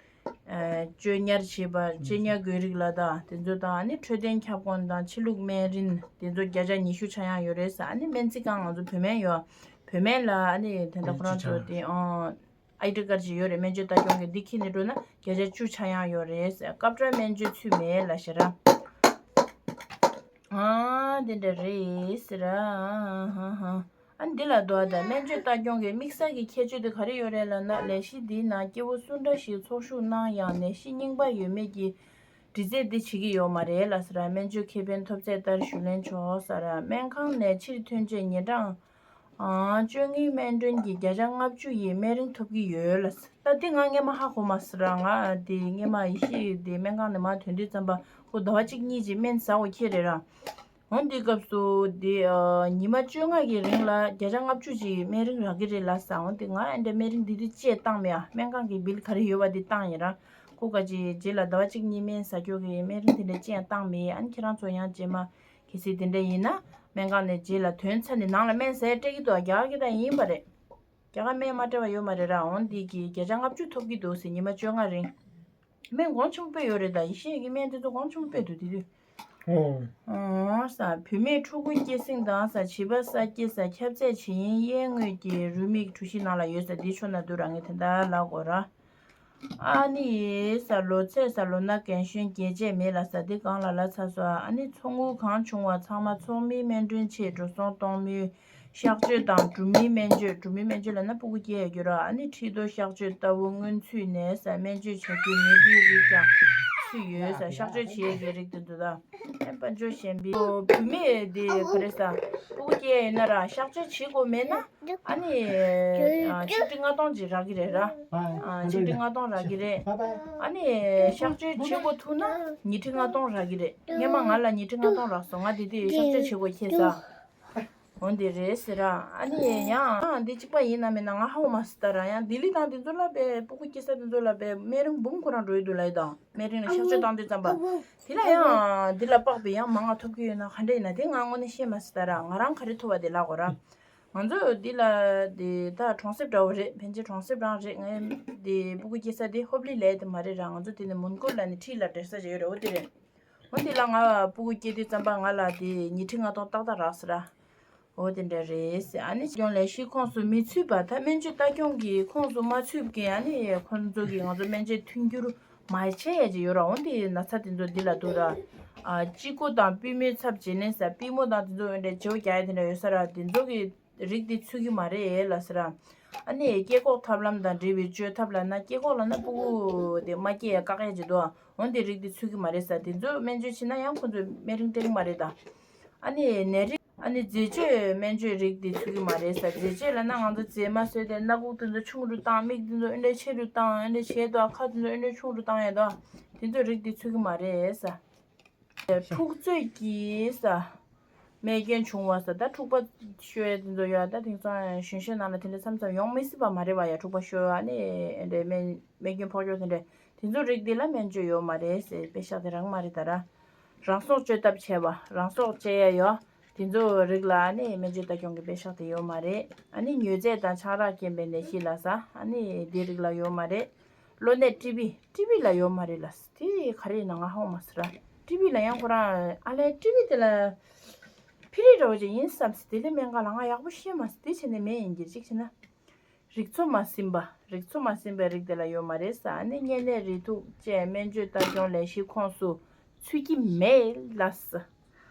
ཨ། བཅོས་ཉར་བྱེད་པ། བཅོས་ཉར་དགོས་རིགས་ལ་དང་དེ་ཚོ་དང་། ཨ་ནི་འཕྲོད་བསྟེན་ཁྱབ་ཁོངས་དང་ཕྱི་ལུགས་སྨན་རིན་དེ་ཚོ་བརྒྱ་ཆ་ཉི་ཤུ་ཆག་ཡག་ཡོད་རེད་ཟེར། ཨ་ནི་སྨན་རྩིས་ཁང་ང་ཚོ་བོད་སྨན་ཡོད། བོད་སྨན་ལ་ཨ་ནི་དེ་འདྲ་ཁོ་རང་ཚོ་དེ་ཨང་། ཨའི་ཌི་ཀར་ཅིག་ཡོད་རེད། སྨན་བཅོས་ལྟ་སྐྱོང་གི་འདི་འཁྱེར་ནས་འགྲོ་ན་བརྒྱ་ཆ་བཅུ་ཆག་ཡག་ཡོད་རེད་ཟེར། སྐབས་འཕྲལ་སྨན་བཅོས་ཚུད་མེད་ལབ་ཤག་ར། ཨ། འདི་འདྲ་རེད་ཟེར་ར། ཨ། ཨ། ཨ། འདི་ལ་དོ། ད་སྨན་བཅོས་ལྟ་སྐྱོང་གི་དམིགས་བསལ་གྱི་ཁྱད་ཆོས་དེ་ག་རེ་ཡོད་རེད་ལབ་ན། ལས་གཞི་འདིའི་ནང་སྐྱེ་བོ་སུ་འདྲ་ཞིག་ཚོགས་ཞུགས་གནང་ཡང་ནད་གཞི་རྙིང་པ་ཡོད་མེད་ཀྱི་འདྲི་རྩད་འདི་བྱེད་ཀྱི་ཡོད་མ་རེད་ལབ་ཟེར་ར། སྨན་བཅོས་ཁེ་ཕན་ཐོབ་ཚད་ལྟར་ཞུ་ལེན་ཆོག་ཟེར་ར། སྨན་ཁང་ནས་ཕྱིར་ཐོན་རྗེས་ཉིན་གྲངས། ཨང་། བཅོ་ལྔའི་སྨན་གྲོན་གྱི་བརྒྱ་ཆ་ལྔ་བཅུ་ཡི་སྨན་རིན་ཐོབ་ཀྱི་ཡོད་ལ། ད་འདི་ང་སྔས་མ་ཧ་གོ་མ་སོང་ར། ང་འདི་སྔས་མ་ཡེ་ཤེས་འདི་སྨན་ཁང་ནས་མར་ཐོན་དུས་ཙམ་པ་ཁོ་ཟླ་བ་གཅིག་གཉིས་ཀྱི་སྨན་ཟ་དགོས་ཁེལ་རེད་ར། འོ་འདི་སྐབས་སུ་འདི། ཨ། ཉི་མ་བཅོ་ལྔ་གི་རིང་ལ་བརྒྱ་ཆ་ལྔ་བཅུ་ཅིག་སྨན་རིན་རག་གི་རེད་ལབ་ས། འོ་འདི་ང་ཨ་འདྲ་སྨན་རིན་འདི་འདི་བཅས་བཏང་མེད་ཨ། སྨན་ཁང་གི་བིལ་ག་རེ་ཡོད་པ་འདི་བཏང་ཡིན་ར། ཁོ་ག་ཅིག་རྗེས་ལ་ཟླ་བ་གཅིག་གཉིས་སྨན་ཟ་སྐྱོ་གི་སྨན་རིན་དེ་འདྲ་བཅས་བཏང་མེད། ཨ་ནི་ཁྱེད་རང་ཚོ་ཡང་རྗེས་མ། གལ་སྲིད་དེ་འདྲ་ཡིན་ན། སྨན་ཁང་ནས་རྗེས་ལ་ཐོན་ཚར་ནས་ནང་ལ་སྨན་ཟས་སྤྲད་ཀྱི་འདུག་རྒྱ་གར་གྱི་ད་ཡིན་པ་རེད། རྒྱ་གར་སྨན་མ་སྤྲད་པ་ཡོད་མ་རེད་ར། འོ་འདི་གི་བརྒྱ་ཆ་ལྔ་བཅུ་ཐོབ་ཀྱི་འདུག་ཟེར། ཉི་མ་བཅོ་ལྔ་རིང་། སྨན་གོང་ཆེན་པོ་དཔེ་ཡོད་རེད། ད་ཡེ་ཤེས་ཀྱི་སྨན་དེ་ཚོ་གོང་ཆེན་པོ་དཔེ་འདུག་དེ་དུས། ཨོ། ཨོ་ས། བུད་མེད་ཕྲུ་གུ་སྐྱེ་སྲིང་དང་ས། བྱིས་པ་ས་སྐྱེ་ས། ཁྱབ་ཚད་ཇི་ཡིན་གཡས་ངོས་ཀྱི་རུ་མིག་གྲུ་བཞི་ནང་ལ་ཡོད་ས། འདི་ཕྱོགས་ན་འདུག་ར། ངས་དེ་འདྲ་ལབ་དགོས་ར། ཨ་ནི་ས། ལོ་ཚད་ས། ལོ་ན་རྒན་གཞོན་རྒྱས་བཅད་མེད་ལ་ས། འདི་གང་ལ་ལ་ཚ་སོ། ཨ་ནི་ཚོགས་དངུལ་གང་བྱུང་བ་ཚང་མ་ཚོགས་མིའི་སྨན་གྲོན་ཆེད་འགྲོ་སོང་གཏོང་མུས། གཤགས་བཅོས་དང་སྦྲུམ་མའི་སྨན་བཅོས། སྦྲུམ་མའི་སྨན་བཅོས་ལབ་ན་སྤུ་གུ་སྐྱེ་ཡ་རྒྱུ་ར། ཨ་ནི་མཁྲིས་རྡོ་གཤགས་བཅོས་ལྟ་བུ་སྔོན་ཚུད་ནས་ས། སྨན་བཅོས་བྱ་རྒྱུའི་ནད་འབུའི་རིགས་ཀྱང་ཚུད་ཡོད་ས། གཤགས་བཅོས་བྱེད་ཡ་གི་རིགས་དེ་འདུག་ད། ཨེ་དཔལ་འབྱོར་ཞན་པའི་བུད་མེད་དེ་ག་རེ་ས། སྤུ་གུ་སྐྱེ་ཡ་ཡིན་ན་ར་གཤགས་བཅོས་བྱེད་དགོས་མེད་ན། ཨ་ནི་ཨ། ཆིག་ཁྲི་ལྔ་སྟོང་ཅིག་རག་གི་རེད་ར། ཨ། ཆིག་ཁྲི་ལྔ་སྟོང་རག་གི་རེད། ཨ་ནི་གཤགས་བཅོས་བྱེད་དགོས་ཐུག་ན་ཉི་ཁྲི་ལྔ་སྟོང་རག་གི་རེད། སྔས་མ་ང་ལ་ཉི་ཁྲི་ལྔ་སྟོང་རག་སོང་། ང་དེ་དུས་གཤགས་བཅོས་བྱེད་དགོས་ཁེལ་ས། འོ་འདི་རེད་ཟེར་ར། ཨ་ནི་ཡང་འདི་གཅིག་པ་ཡིན་ན་མིན་ན་ང་ཧ་གོ་མ་སོང་ད་ར། ཡང་ལྡི་ལི་དང་དེ་ཚོ་ལ་དཔེ་སྤུ་གུ་སྐྱེ་ས་དེ་ཚོ་ལ་དཔེ་སྨན་རིན་འབུམ་ཁོ་རང་འགྲོ་ཡི་འདུག་ལབ་ཡི་དང་། སྨན་རིན་ལ་གཤགས་བཅོས་བཏང་དུས་ཙམ་པ། དེ་ལ་ཡང་འདི་ལ་དཔག་པའི་ཡང་མང་ང་ཐོབ་ཀྱི་ཡོད་ན་ག་འདྲ་ཡིན་ན་དེ་ང་དངོས་གནས་ཤེས་མ་སོང་ད་ར། ང་རང་ག་རེ་ཐོབ་པ་དེ་ལབ་དགོས་ར། ང་ཚོ་འདི་ལ་འདི་ད་གྲོང་གསེབ་འདྲ་བོ་རེད། ཕན་ཆད་གྲོང་གསེབ་རང་རེད། ངའི་འདི་སྤུ་གུ་སྐྱེ་ས་དེ་ཧོབ་ལི་ལབ་ཡ་དེ་མ་རེད་ར། ང་ཚོ་དེ་ནས་མོན་གྷོ་ལ་ནི་ཁྲིད་ལ་འབྲེལ་ས་ཅིག་ཡོད་རེད། འོ་དེ་རེད། འོ་འདི་ལ་ང་སྤུ་གུ་སྐྱེ་དུས་ཙམ་པ་ང་ལ་དེ་ཉི་ཁྲི་ལྔ་སྟོང་ཏག་ཏག་རག་སོང་ར། འོ་དེ་འདྲ་རེད་ཟེར། ཨ་ནི་སྐྱོང་ལས་གཞིའི་ཁོངས་སུ་མི་ཚུད་པ། ད་སྨན་བཅོས་ལྟ་སྐྱོང་གི་ཁོངས་སུ་མ་ཚུད་མཁན། ཨ་ནི་ཁོང་ཚོ་གིས་ང་ཚོ་སྨན་བཅོས་མཐུན་འགྱུར་མ་བྱས་ཡ་ཅིག་ཡོད་ར། འོ་འདི་ན་ཚ་དེ་ཚོ་འདི་ལ་འདུག་ར། ཨ། སྤྱི་སྒོ་དང་པུས་མོའི་ཚབ་བྱེད་ལེན་ས། པུས་མོ་དང་དེ་ཚོ་འོ་འདྲ་བརྗེ་པོ་རྒྱག་ཡ་དེ་འདྲ་ཡོད་ས་ར། དེ་ཚོ་གི་རིགས་དེ་ཚུད་ཀྱི་མ་རེད་ལབ་ཟེར་ར། ཨ་ནི་སྐྱེ་འགོག་ཐབས་ལམ་དང་འབྲེལ་བའི་བཅོས་ཐབས་ལབ་ན། སྐྱེ་འགོག་ལབ་ན་སྤུ་གུ་དེ་མ་སྐྱེ་ཡ་བཀག་ཡ་ཅིག་འདུག་འོ་འདི་རིགས་དེ་ཚུད་ཀྱི་མ་རེད་ས། དེ་ཚོ་སྨན་བཅོས་བྱེད་ན་ཡང་ཁོ་ཚོས་སྨན་རིན་སྤྲད་ཀྱི་མ་རེད་ད། ཨ་ནི་ནད་རིགས། ཨ་ནི་རྫས་བཅོས་སྨན་བཅོས་རིགས་དེ་ཚུད་ཀྱི་མ་རེད་ས། རྫས་བཅོས་ལབ་ན་ང་ཚོ་རྫས་མ་བཟོས་ཏེ་སྣ་ཁུག་དེ་ཚོ་ཆུང་རུ་བཏང་། མིག་དེ་ཚོ་ཨེ་འདྲ་ཆེ་རུ་བཏང་། ཨེ་འདྲ་བྱས་ཏོ། ཁ་དེ་ཚོ་ཨེ་འདྲ་ཆུང་རུ་བཏང་ཡ་དོ། དེ་ཚོ་རིགས་དེ་ཚུད་ཀྱི་མ་རེད་ས། འཁྲུག་རྩོད་ཀྱིས་ས། རྨས་སྐྱོན་བྱུང་བ་ཟེར། ད་འཁྲུག་པ་ཤོར་ཡ་དེ་ཚོ་ཡོད། ད་དེང་སང་གཞོན་གཞོན་ནང་ལ་དེ་འདྲ་མཚམས་མཚམས་ཡོང་མི་སྲིད་པ་མ་རེད་པ། ཡ་འཁྲུག་པ་ཤོར་བ་ནི་འདྲ་རྨས་རྨས་སྐྱོན་ཕོག་ཡོད་དེ་འདྲ། དེ་ཚོ་རིགས་འདི་ལ་སྨན་བཅོས་ཡོད་མ་རེད་ཟེར། པེ་ཤག་དེ་རག་མ་རེད་ད་ར། རང་སྲོག་བཅད་ཐབས་བྱས་པ། རང་སྲོག་བཅད་ཡ་ཡོད། དེ་ཚོ་རིགས་ལ་ནི་སྨན་བཅོས་ལྟ་སྐྱོང་གི་པེ་ཤག་དེ་ཡོད་མ་རེད། ཨ་ནི་མྱོས་རྫས་དང་ཆང་རག་རྐྱེན་པས་ནད་གཞི་ལ་ཟ། ཨ་ནི་དེ་རིགས་ལ་ཡོད་མ་རེད། གློ་ནད་ཀྲི་བི། ཀྲི་བི་ལ་ཡོད་མ་རེད་ལ། དེ་ག་རེ་ཡིན་ན་ང་ཧ་གོ་མ་སོང་ར། ཀྲི་བི་ལ་ཡང་ཁོ་རང་ཨ་ལས་ཀྲི་བི་དེ་ལ་ཕི་རི་འདྲ་བོ་ཅིག་ཡིན་བསམ་སྲིད། དེ་ལས་སྨན་ཁང་ལ་ང་ཡག་པོ་ཤེས་མ་སོང་། དེ་བྱས་ནས་མེད་ཡིན་གྱི་གཅིག་བྱས་ན། རིགས་འཚོ་མ་ཟིན་པ། རིགས་འཚོ་མ་ཟིན་པའི་རིགས་དེ་ལ་ཡོད་མ་རེད་ཟེར། ཨ་ནི་གཉན་ནད་རེག་དུག་བཅས་སྨན་བཅོས་ལྟ་སྐྱོང་ལས་གཞིའི་ཁོངས་སུ་ཚུད་ཀྱི་མེད་ལ་ཟེར།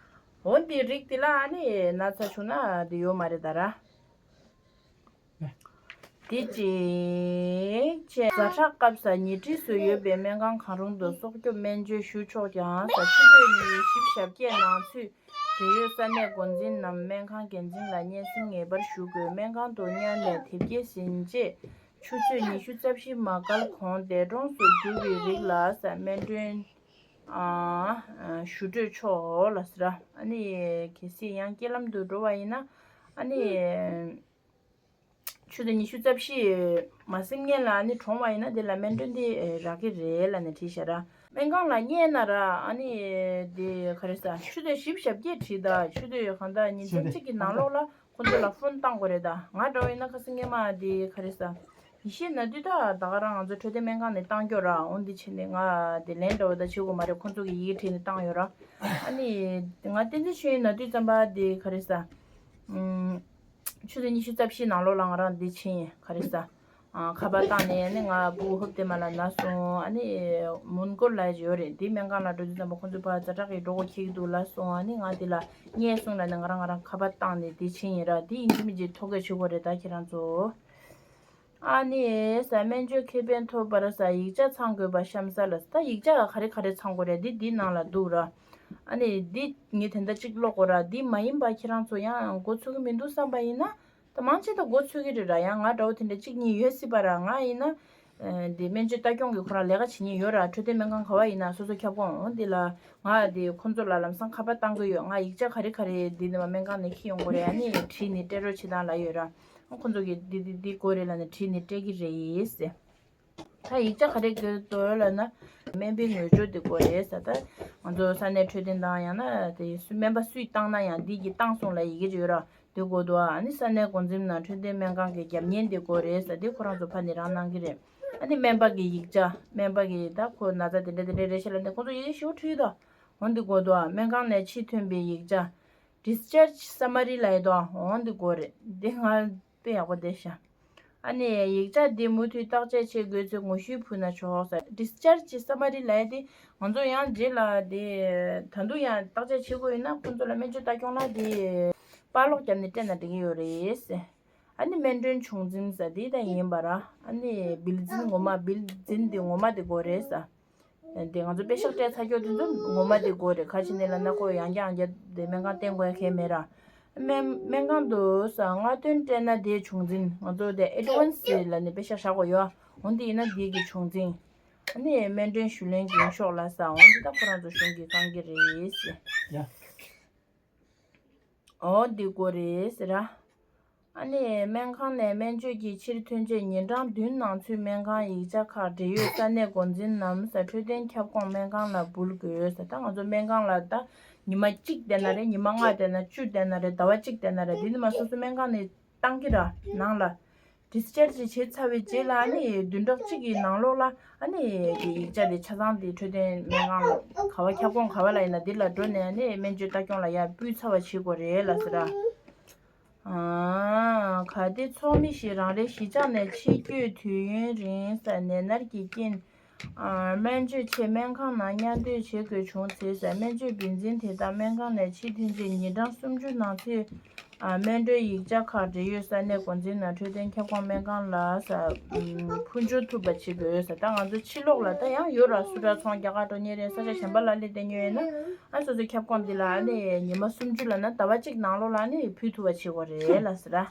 འོ་འདི་རིགས་དེ་ལ་ཨ་ནི་ན་ཚ་བྱུང་ན་དེ་ཡོད་མ་རེད་ད་ར། དེ་གཅིག་བྱས། ཛ་དྲག་སྐབས་སུ་ཉེ་འཁྲིས་སུ་ཡོད་པའི་སྨན་ཁང་གང་རུང་དུ་སྲོག་སྐྱོབ་སྨན་བཅོས་ཞུ་ཆོག་ཀྱང་ཟེར། ཆུ་ཚོད་ཉི་ཤུ་ཞེ་བརྒྱད་ནང་ཚུད་འབྲེལ་ཡོད་ས་གནས་འགོ་འཛིན་ནམ་སྨན་ཁང་འགན་འཛིན་ལ་སྙན་སེང་ངེས་པར་ཞུ་དགོས། སྨན་ཁང་དུ་སྔོན་ལ་དེབ་སྐྱེལ་ཟིན་རྗེས་ཆུ་ཚོད་ཉི་ཤུ་རྩ་བཞི་མ་འགོར་གོང་འདས་གྲོངས་སུ་གྱུར་བའི་རིགས་ལ་ཟེར། སྨན་གྲོན་ཨ་ཞུ་སྤྲོད་ཆོག་ལ་ཟེར། ཨ་ནི་གལ་སྲིད་ཡང་རྐྱེན་ལམ་དུ་འགྲོ་བ་ཡིན་ན་ཨ་ནི། ཆུ་ཚོད་ཉི་ཤུ་རྩ་བཞི་མ་ཟིན་སྔོན་ལ་ཨ་ནི་གྲོངས་པ་ཡིན་ན་དེ་ལ་སྨན་གྲོན་དེ་རག་གི་རེད་ལབ་ནས་བྲིས་ཤག་ར། སྨན་ཁང་ལ་སྙན་ན་ར་ཨ་ནི་དེ་ག་རེ་ཟ། ཆུ་ཚོད་བཞི་བཅུ་ཞེ་བརྒྱད་བྲིས་ད། ཆུ་ཚོད་གང་ལྟར་ཉིན་མཚན་གཅིག་གི་ནང་ལོགས་ལ་ཁོ་ཚོ་ལ་ཕོན་བཏང་དགོས་རེད་ད། ང་འདྲ་བོ་ཡིན་ན་ཁ་སང་སྔོན་མ་དེ་ག་རེ་ཟ། ཡེ་ཤེས་ན་དུས་ད་ད་ག་རང་ང་ཚོ་འཕྲོད་བསྟེན་སྨན་ཁང་ནས་བཏང་རྒྱུ་ར། འོ་འདི་བྱས་ནས་ང་དེ་ལན་འདྲ་བོ་ད་བྱེད་དགོས་མ་རེད། ཁོ་ཚོ་གི་ཡི་གེ་བྲིས་ནས་བཏང་ཡོད་ར། ཨ་ནི་ང་བསྟན་འཛིན་ཆོས་དབྱིངས་ན་དུས་ཙམ་པ་དེ་ག་རེ་ཟ། ཨུམ། ཆུ་ཚོད་ཉི་ཤུ་རྩ་བཞི་ནང་ལོགས་ལ་ང་རང་འདི་ཕྱིན་ག་རེ་ཟ། ཨ་ཁ་པར་བཏང་ནས་ཨ་ནི་ང་ཕྲུ་གུ་ཧོབ་སྟེ་མ་ལ་ན་སོང་། ཨ་ནི་མོན་གྷོ་ལ་ཡོད་རེད། འདི་སྨན་ཁང་ལ་འགྲོ་དུས་ཙམ་པ་ཁོ་ཚོ་ཕར་ཛ་དྲག་གི་འགྲོ་དགོས་འཁེལ་གྱི་འདུག་ལབ་སོང་། ཨ་ནི་ང་འདི་ལ་སྙན་སོང་ལབ་ནས་ང་རང་ང་རང་ཁ་པར་བཏང་ནས་འདི་ཕྱིན་ཡིན་ར། འདི་ཡིན་གཅིག་མིན་གཅིག་ཐོ་འགོད་བྱེད་དགོས་རེད་ད་ཁྱེད་རང་ཚོ། ཨ་ནི་ཟ། སྨན་བཅོས་ཁེ་ཕན་ཐོབ་པར་ཟ། ཡིག་ཆ་ཚང་དགོས་པ་གཤམ་གསལ་ལ་ཟ། ད་ཡིག་ཆ་ག་རེ་ག་རེ་ཚང་དགོས་རེད། འདི་འདི་ནང་ལ་འདུག་ར། ཨ་ནི་འདི་ངས་དེ་འདྲ་གཅིག་ཀློག་དགོས་ར། འདི་མ་ཡིན་པ་ཁྱེད་རང་ཚོ་ཡང་མགོ་ཚོད་ཀྱི་མི་འདུག་བསམ་པ་ཡིན་ན། ད་མང་ཆེ་ད་མགོ་ཚོད་ཀྱི་རེད་ར། ཡང་ང་འདྲ་བོ་དེ་འདྲ་གཅིག་གཉིས་ཡོད་སྲིད་པ་ར། ང་ཡིན་ན་འདི་སྨན་བཅོས་ལྟ་སྐྱོང་གི་ཁོ་རང་ལས་ཀ་བྱེད་མཁན་ཡོད་ར། འཕྲོད་བསྟེན་སྨན་ཁང་ག་བ་ཡིན་ན་སོ་སོ་ཁྱབ་ཁོངས། འོ་འདི་ལ་ང་འདི་ཁོང་ཚོ་ལ་ལམ་སང་ཁ་པར་བཏང་གི་ཡོད། ང་ཡིག་ཆ་ག་རེ་ག་རེ་འདི་ནས་སྨན་ཁང་ནས་འཁྱེར་ཡོང་དགོས་རེད། ཨ་ནི་བྲིས་ནས་སྤྲད་རོགས་བྱེད་དང་ལབ་ཡོད་ར། ཁོང་ཚོ་གིས་འདི་འདི་འདི་དགོས་རེད་ལབ་ནས་བྲིས་ནས་སྤྲད་ཀྱི་རེད་ཟེར། ད་ཡིག་ཆ་ག་རེ་དགོས་འདུག་ལབ་ན། སྨན་པའི་ངོས་སྦྱོར་དེ་དགོས་རེད་ཟེར། ད་ང་ཚོ་ས་གནས་འཕྲོད་བསྟེན་དང་ཡང་ན་དེ་སུ་སྨན་པ་སུས་བཏང་ན་ཡང་འདི་གིས་བཏང་སོང་ལབ་ཡི་གེ་ཅིག་ཡོད་ར། དེ་དགོས་འདུག་ཨ་ནི་ས་གནས་འགོ་འཛིན་ནང་འཕྲོད་བསྟེན་སྨན་ཁང་གི་རྒྱབ་གཉེར་དེ་དགོས་རེད་ཟེར། དེ་ཁོ་རང་ཚོ་ཕར་ནས་རང་གནང་གི་རེད། ཨ་ནི་སྨན་པ་གི་ཡིག་ཆ། སྨན་པ་གི་ད་ཁོ་ན་ཚ་དེ་འདྲ་དེ་འདྲ་རེད་ཤག་ལབ་ནས་ཁོ་ཚོ་ཡི་གེ་ཞིག་བྲིས་ད། འོ་འདི་དགོས་འདུག་སྨན་ཁང་ནས་ཕྱིར་ཐོན་པའི་ཡིག་ཆ། ཌིས་ཅར་ཇི་སམ་མ་རི་ལབ་ཡས་འདུག་འོ་འདི་དགོས་རེད། འདི་ང་དཔེ་ཡག་པོ་བསྡད་ཤག་ཨ་ནི་ཡིག་ཆ་འདི་མུ་མཐུད་བརྟག་དཔྱད་བྱེད་དགོས་ཚེ་ངོ་ཤེས་ཕུལ་ན་ཆོག་ཟེར། ཌིས་ཅར་ཇི་སམ་མ་རི་ལབ་ཡས་དེ་ང་ཚོ་ཡང་རྗེས་ལ་དེ་ད་དུང་ཡང་བརྟག་དཔྱད་བྱེད་དགོས་ཡོད་ན་ཁོང་ཚོ་ལ་སྨན་བཅོས་ལྟ་སྐྱོང་ལ་དེ་པར་ལོག་བརྒྱབ་ནས་སྤྲད་ན་འགྲིག་གི་ཡོད་རེད་ཟེར། ཨ་ནི་སྨན་གྲོན་བྱུང་འཛིན་ཟེར་དེ་ད་ཡིན་པ་ར། ཨ་ནི་བིལ་འཛིན་ངོ་མ། བིལ་འཛིན་དེ་ངོ་མ་དེ་དགོས་རེད་ཟེར། དེ་ང་ཚོ་པེ་ཤག་སྤྲད་ཚར་ཀྱོག་དེ་ཚོ་ངོ་མ་དེ་དགོས་རེད། ག་ཅི་ནས་ལབ་ན་ཁོ་ཡང་བསྐྱར་ཡང་བསྐྱར་དེ་སྨན་ཁང་བསྟན་དགོས་ཡ་གང་ཡང་མེད་ར། སྨན་སྨན་ཁང་དུ་ས་མངགས་ཐོན་སྤྲད་ན་དེའི་བྱུང་འཛིན། ང་ཚོ་དེ་ཨེ་ཌི་ཝན་སི་ལབ་ནས་པེ་ཤག་བཞག་དགོས་ཡོད། འོ་འདི་ཡིན་ན་དེ་གི་བྱུང་འཛིན། ཨ་ནི་སྨན་གྲོན་ཞུ་ལེན་རྒྱུན་ཤོག་ལབ་ས། འོ་འདི་ད་ཁོ་རང་ཚོ་གཞུང་གིས་བཀང་གི་རེད་ཟེར། ཡ། འོ་འདི་དགོས་རེད་ཟེར་ར། ཨ་ནི་སྨན་ཁང་ནས་སྨན་བཅོས་ཀྱི་ཕྱིར་ཐོན་རྗེས་ཉིན་གྲངས་བདུན་ནང་ཚུད་སྨན་ཁང་ཡིག་ཆ་ཁག་འབྲེལ་ཡོད་ས་གནས་འགོ་འཛིན་ནམ་ས་འཕྲོད་བསྟེན་ཁྱབ་ཁོངས་སྨན་ཁང་ལ་འབུལ་དགོས་ཟེར། ད་ང་ཚོ་སྨན་ཁང་ལ་ད་ཉི་མ་གཅིག་བསྡད་ན་རེད། ཉི་མ་ལྔ་བསྡད་ན་བཅུ་བསྡད་ན་རེད། ཟླ་བ་གཅིག་བསྡད་ན་རེད། འདི་ནི་མ་སོ་སོ་སྨན་ཁང་ནས་བཏང་གི་ར། ནང་ལ་ཌིས་ཅར་ཇི་བྱས་ཚར་བའི་རྗེས་ལ་ཨ་ནི་བདུན་ཕྲག་གཅིག་གི་ནང་ལོགས་ལ་ཨ་ནི་དེ་ཡིག་ཆ་དེ་ཆ་ཚང་དེ་འཕྲོད་བསྟེན་སྨན་ཁང་ག་བ་ཁྱབ་ཁོངས་ག་བ་ལ་ཡིན་ན་འདི་ལ་འགྲོ་ནས་ཨ་ནི་སྨན་བཅོས་ལྟ་སྐྱོང་ལ་ཡར་ཕུལ་ཚར་བ་བྱེད་དགོས་རེད་ལབ་ཟེར་ར། ཨ། གལ་ཏེ་ཚོགས་མི་ཞིག་རང་རེའི་གཞིས་ཆགས་ནས་ཕྱིར་སྐྱོད་དུས་ཡུན་རིང་ས་ནད་མནར་གྱི་རྐྱེན། ཨ། སྨན་བཅོས་ཆེད་སྨན་ཁང་ནང་མཉམ་སྡོད་བྱེད་དགོས་བྱུང་ཚེ་ས་སྨན་བཅོས་འབད་འཛིན་དེ་དག་སྨན་ཁང་ནས་ཕྱིར་ཐོན་རྗེས་ཉིན་གྲངས་སུམ་ཅུ་ནང་ཚུད། ཨ། སྨན་གྲོན་ཡིག་ཆ་ཁག་འབྲེལ་ཡོད་ས་གནས་འགོ་འཛིན་ནམ་འཕྲོད་བསྟེན་ཁྱབ་ཁོངས་སྨན་ཁང་ལ་ས། ཨ། ཕུལ་འབྱོར་ཐུབ་པ་བྱེད་དགོས་ས། ད་ང་ཚོ་ཕྱི་ལོགས་ལ་ད་ཡང་ཡོད་ར། སུ་འདྲ་ཚོང་རྒྱག་ག་འགྲོ་མཁན་རེད། ས་ཆ་གཞན་པ་ལ་སླེབས་བསྡད་མཁན་ཡོད་ན། ཨ། སོ་སོའི་ཁྱབ་ཁོངས་འདི་ལ་ཨ་ནི་ཉི་མ་སུམ་ཅུ་ལབ་ན་ཟླ་བ་གཅིག་ནང་ལོགས་ལ་ཨ་ནི་ཕུལ་ཐུབ་པ་བྱེད་དགོས་རེད་ལབ་ཟེར་ར།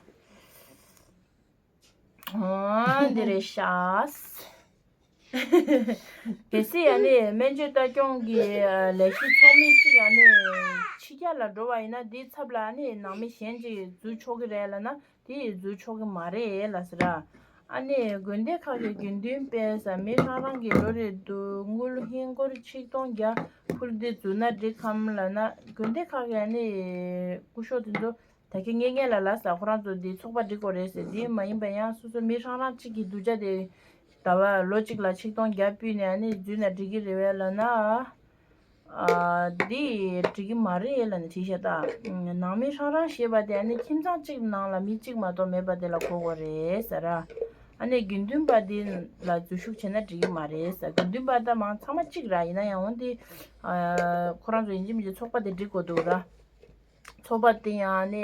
ཨ། འདི་རེད་ཤག་གལ་སྲིད་ཨ་ནི་སྨན་བཅོས་ལྟ་སྐྱོང་གི་ལས་གཞི་ཚོགས་མི་གཅིག་ཨ་ནི་ཕྱི་རྒྱལ་ལ་འགྲོ་བ་ཡིན་ན། འདིའི་ཚབ་ལ་ཨ་ནི་ནང་མི་གཞན་གཅིག་འཛུལ་ཆོག་གི་རེད་ལབ་ན། དེ་འཛུལ་ཆོག་གི་མ་རེད་ལབ་ཟེར། ཨ་ནི་དགོན་སྡེ་ཁག་གི་དགེ་འདུན་པས་མི་རང་རང་གི་ལོ་རེ་དུ་དངུལ་ཧིན་སྒོར་ཆིག་སྟོང་བརྒྱ་ཕུལ་ཏེ་འཛུལ་ན་འགྲིག་གམ་ལབ་ན། དགོན་སྡེ་ཁག་གི་ཨ་ནི་སྐུ་ཞབས་དེ་ཚོ་ད་གིན་ངེད་ངེད་ལ་ལབ་ས། ཁོ་རང་ཚོ་འདི་ཚོགས་པ་སྒྲིག་དགོས་རེད་ཟེར། འདི་མ་ཡིན་པ་ཡང་སོ་སོ་མི་རང་རང་གཅིག་གི་སྡུག་ཅག་དེ་ཟླ་བ་ལོ་གཅིག་ལ་ཆིག་སྟོང་བརྒྱ་ཕུལ་ནས་ཨ་ནི་འཛུལ་ན་འགྲིག་གི་རེད་པས་ལབ་ན། ཨ། འདི་འགྲིག་གི་མ་རེད་ལབ་ནས་བྲིས་ཤག་ད། ནང་མི་རང་རང་ཞེས་པ་དེ་ཨ་ནི་ཁྱིམ་ཚང་གཅིག་ནང་ལ་མི་གཅིག་མ་གཏོགས་མེད་པ་དེ་ལ་གོ་དགོས་རེད་ཟེར། ཨ་ནི་དགེ་འདུན་པ་འདི་ལ་འཛུལ་ཞུགས་བྱས་ན་འགྲིག་གི་མ་རེད་ཟེར། དགེ་འདུན་པ་ད་མང་ཚང་མ་གཅིག་ར། ཡིན་ན་ཡང་འོ་འདི། ཨ། ཁོ་རང་ཚོ་ཡིན་གཅིག་མིན་གཅིག་ཚོགས་པ་དེ་སྒྲིག་དགོས་འདུག་ར། ཚོགས་པ་དེ་ཡང་ནི་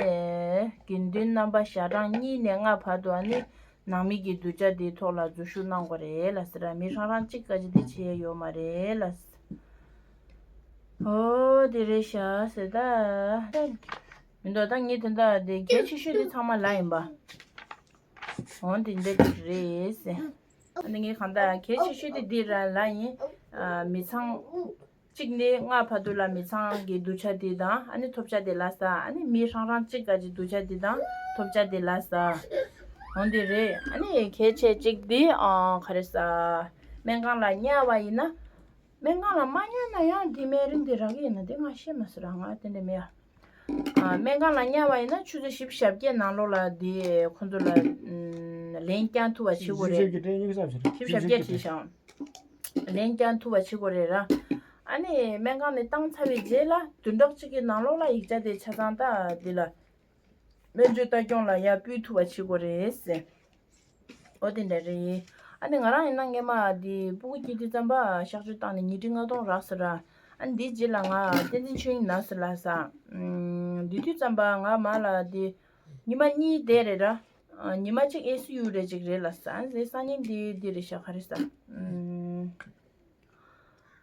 དགེ་འདུན་རྣམ་པ་ཞལ་གྲངས་གཉིས་ནས་ལྔ་བར་དུ་ཨ་ནི་ནང་མི་གི་སྡུག་ཅག་དེའི་ཐོག་ལ་འཛུལ་ཞུགས་གནང་དགོས་རེད་ལབ་ཟེར། མི་རང་རང་གཅིག་ག་ཅི་དེ་བྱས་ཡོད་མ་རེད་ལབ་ཟེར། ཨོ་དེ་རེད་ཤག་ཟེར་ད། མི་འདུག་ད་ངས་དེ་འདྲ་དེ་གལ་ཆེ་ཤོས་དེ་ཚང་མ་ལབ་ཡིན་པ། འོ་དེ་འདྲ་ཅིག་རེད་ཟེར། ཨ་ནི་ངས་གང་ལྟར་གལ་ཆེ་ཤོས་དེ་འདི་རང་ལབ་ཡིན། ཨ། མི་ཚང་གཅིག་ནས་ལྔ་བར་དུ་ལ་མི་ཚང་གི་སྡུག་ཅག་དེ་དང་ཨ་ནི་ཐོབ་ཅག་དེ་ལབ་ས། ཨ་ནི་མི་རང་རང་གཅིག་ག་ཅི་སྡུག་ཅག་དེ་དང་ཐོབ་ཅག་དེ་ལབ་ས། འོ་འདི་རེད། ཨ་ནི་གལ་ཆེ་གཅིག་དེ། ཨ། ག་རེ་ཟ། སྨན་ཁང་ལ་ཉར་བ་ཡིན་ན། སྨན་ཁང་ལ་མ་ཉར་ན་ཡང་དེ་སྨན་རིན་དེ་རག་གི་ཡིན་ན་དེ་ང་ཤེས་མ་སོང་ར། ང་དེ་འདྲ་མེད་ཡ། ཨ། སྨན་ཁང་ལ་ཉར་བ་ཡིན་ན་ཆུ་ཚོད་བཞི་བཅུ་ཞེ་བརྒྱད་ནང་ལོགས་ལ་དེ་ཁོ་ཚོ་ལ་ཨམ། ལན་བསྐྱར་ཐུབ་པ་བྱེད་དགོས་རེད། བཞི་བཅུ་ཞེ་བརྒྱད་བྲིས་ཤག་ལན་བསྐྱར་ཐུབ་པ་བྱེད་དགོས་རེད་ར། ཨ་ནི་སྨན་ཁང་ནས་བཏང་ཚར་བའི་རྗེས་ལ་བདུན་ཕྲག་གཅིག་གི་ནང་ལོགས་ལ་ཡིག་ཆ་དེ་ཆ་ཚང་ད་འདི་ལ་སྨན་བཅོས་ལྟ་སྐྱོང་ལ་ཡར་ཕུལ་ཐུབ་པ་བྱེད་དགོས་རེད་ཟེར། ཨོ་དེ་འདྲ་རེད། ཨ་ནི་ང་རང་ཡིན་ན་སྔས་མ་དེ་སྤུ་གུ་སྐྱེས་དུས་ཙམ་པ་གཤག་བཅོས་བཏང་ནས་ཉིས་ཁྲི་ལྔ་སྟོང་རག་ཟེར་ར། ཨ་ནི་དེའི་རྗེས་ལ་ང་བསྟན་འཛིན་ཆོས་དབྱིངས་ན་ཟེར་ལབ་ས། ཨམ། དེ་དུས་ཙམ་པ་ང་མ་ལ་དེ་ཉི་མ་གཉིས་བསྡད་རེད་ར། ཨ། ཉི་མ་གཅིག་ཨེ་སི་ཡུ་རེ་གཅིག་རེད་ལབ་ས། ཨ་ནི་སང་ཉིན་དེ་དེ་རེད་ཤག་ག་རེ་ཟ། ཨམ།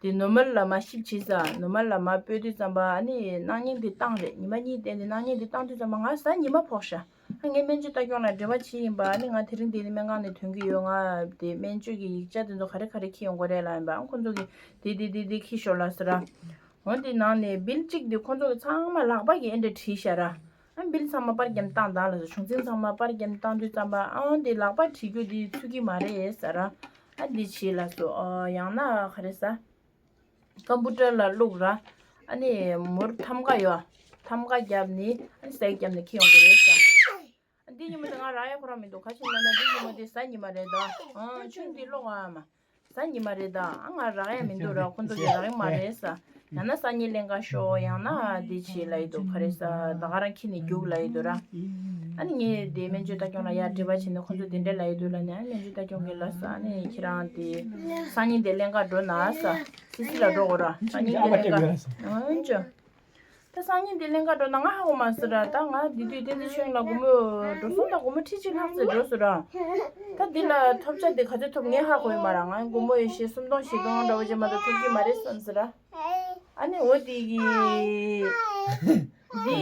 དེ་ནོར་མལ་ལ་མར་ཤིབ་བྱས་ས། ནོར་མལ་ལ་མར་སྤོས་དུས་ཙམ་པ་ཨ་ནི་གནངས་ཉིན་དེ་བཏང་རེད། ཉི་མ་གཉིས་བསྡད་དེ་གནངས་ཉིན་དེ་བཏང་དུས་ཙམ་པ་ང་གཟའ་ཉི་མ་ཕོག་ཤག་ཨ། ངས་སྨན་བཅོས་ལྟ་སྐྱོང་ལ་འབྲེལ་བ་བྱས་ཡིན་པ། ཨ་ནི་ང་དེ་རིང་འདི་ནས་སྨན་ཁང་ནས་ཐོན་གྱི་ཡོད། ང་དེ་སྨན་བཅོས་ཀྱི་ཡིག་ཆ་དེ་ཚོ་ག་རེ་ག་རེ་འཁྱེར་ཡོང་དགོས་རེད་ལབ་ཡིན་པ། ཨ། ཁོ་ཚོ་གིས་དེ་དེ་དེ་དེ་འཁྱེར་ཤོག་ལབ་ཟེར་ར། འོ་དེ་ནང་ནས་བིལ་གཅིག་དེ་ཁོ་ཚོ་གིས་ཚང་མ་ལག་པ་གིས་ཨེ་འདྲ་བྲིས་ཤག་ར། ཨ། བིལ་ཚང་མ་པར་རྒྱབ་བཏང་དང་ལབ་ཟེར། གཞུང་འཛིན་ཚང་མ་པར་རྒྱབ་བཏང་དུས་ཙམ་པ་ཨ་འདི་ལག་པ་བྲིས་རྒྱུ་འདི་ཚུད་ཀྱི་མ་རེད་ཟེར་ར། ཨ་འདི་བྱེད་ལབ་སོང་། ཨ། ཡང་ན་ག་རེ་ཟ། ཀམ་པུ་ཊར་ལ་བླུགས་ར། ཨ་ནི་མུར་ཐམ་ག་ཡོད། ཐམ་ག་བརྒྱབ་ནི་ཨ་ནི་ཟས་བརྒྱབ་ནི་འཁྱེར་ཡོང་གི་རེད་ཟེར། ཨ། འདི་ཉིན་མོ་དེ་ང་རག་ཡ་ཁོ་རང་མི་འདུག་ག་ཅི་ལབ་ན་འདི་ཉིན་མོ་དེ་གཟའ་ཉི་མ་རེད་ད། ཨ། ཆུང་འདི་ཀློག་ཨ་མ། གཟའ་ཉི་མ་རེད་ད། ཨ། ང་རག་ཡ་མི་འདུག་ར། ཁོ་ཚོ་གིས་རག་གི་མ་རེད་ཟེར། ཡང་ན་སང་ཉིན་ལེན་ག་ཤོག་ཡང་ན་འདི་བྱེད་ལབ་ཡི་འདུག་ག་རེ་ཟ། ད་ག་རང་འཁྱེར་ནས་རྒྱུགས་ལབ་ཡི་འདུག་ར། ཨ་ནི་ངས་དེ་སྨན་བཅོས་ལྟ་སྐྱོང་ལ་ཡར་འབྲེལ་བ་བྱས་ནས་ཁོ་ཚོ་དེ་འདྲ་ལབ་ཡི་འདུག་ལབ་ནས། ཨ། སྨན་བཅོས་ལྟ་སྐྱོང་གིས་ལབ་ས། ཨ་ནི་ཁྱེད་རང་དེ་སང་ཉིན་དེ་ལེན་ག་འགྲོ་ན་ཟེར། སི་སི་ལ་འགྲོ་དགོས་ར། སང་ཉིན་དེ་ལེན་ག། ཨ་ཅོ། ད་སང་ཉིན་དེ་ལེན་ག་འགྲོ་ན་ང་ཧ་གོ་མ་སོང་ར། ད་ང་དེ་དུས་བསྟན་འཛིན་ཆོས་དབྱིངས་ལ་སྒོར་མོ་འགྲོ་སོང་ད་སྒོར་མོ་ཁྲི་གཅིག་ལྷག་ཙམ་འགྲོ་སོང་ར། ད་འདི་ལ་ཐོབ་ཆ་དེ་ག་ཚོད་ཐོབ་ངས་ཧ་གོ་ཡོད་མ་ར། ང་སྒོར་མོ་ཡེ་ཤེས་སུམ་སྟོང་བཞི་སྟོང་འདྲ་བོ་ཅིག་མ་གཏོགས་ཐོབ་ཀྱི་མ་རེད་བསམ་སོང་ར། ཨ་ནི་འོ་དེ་གི་འདི་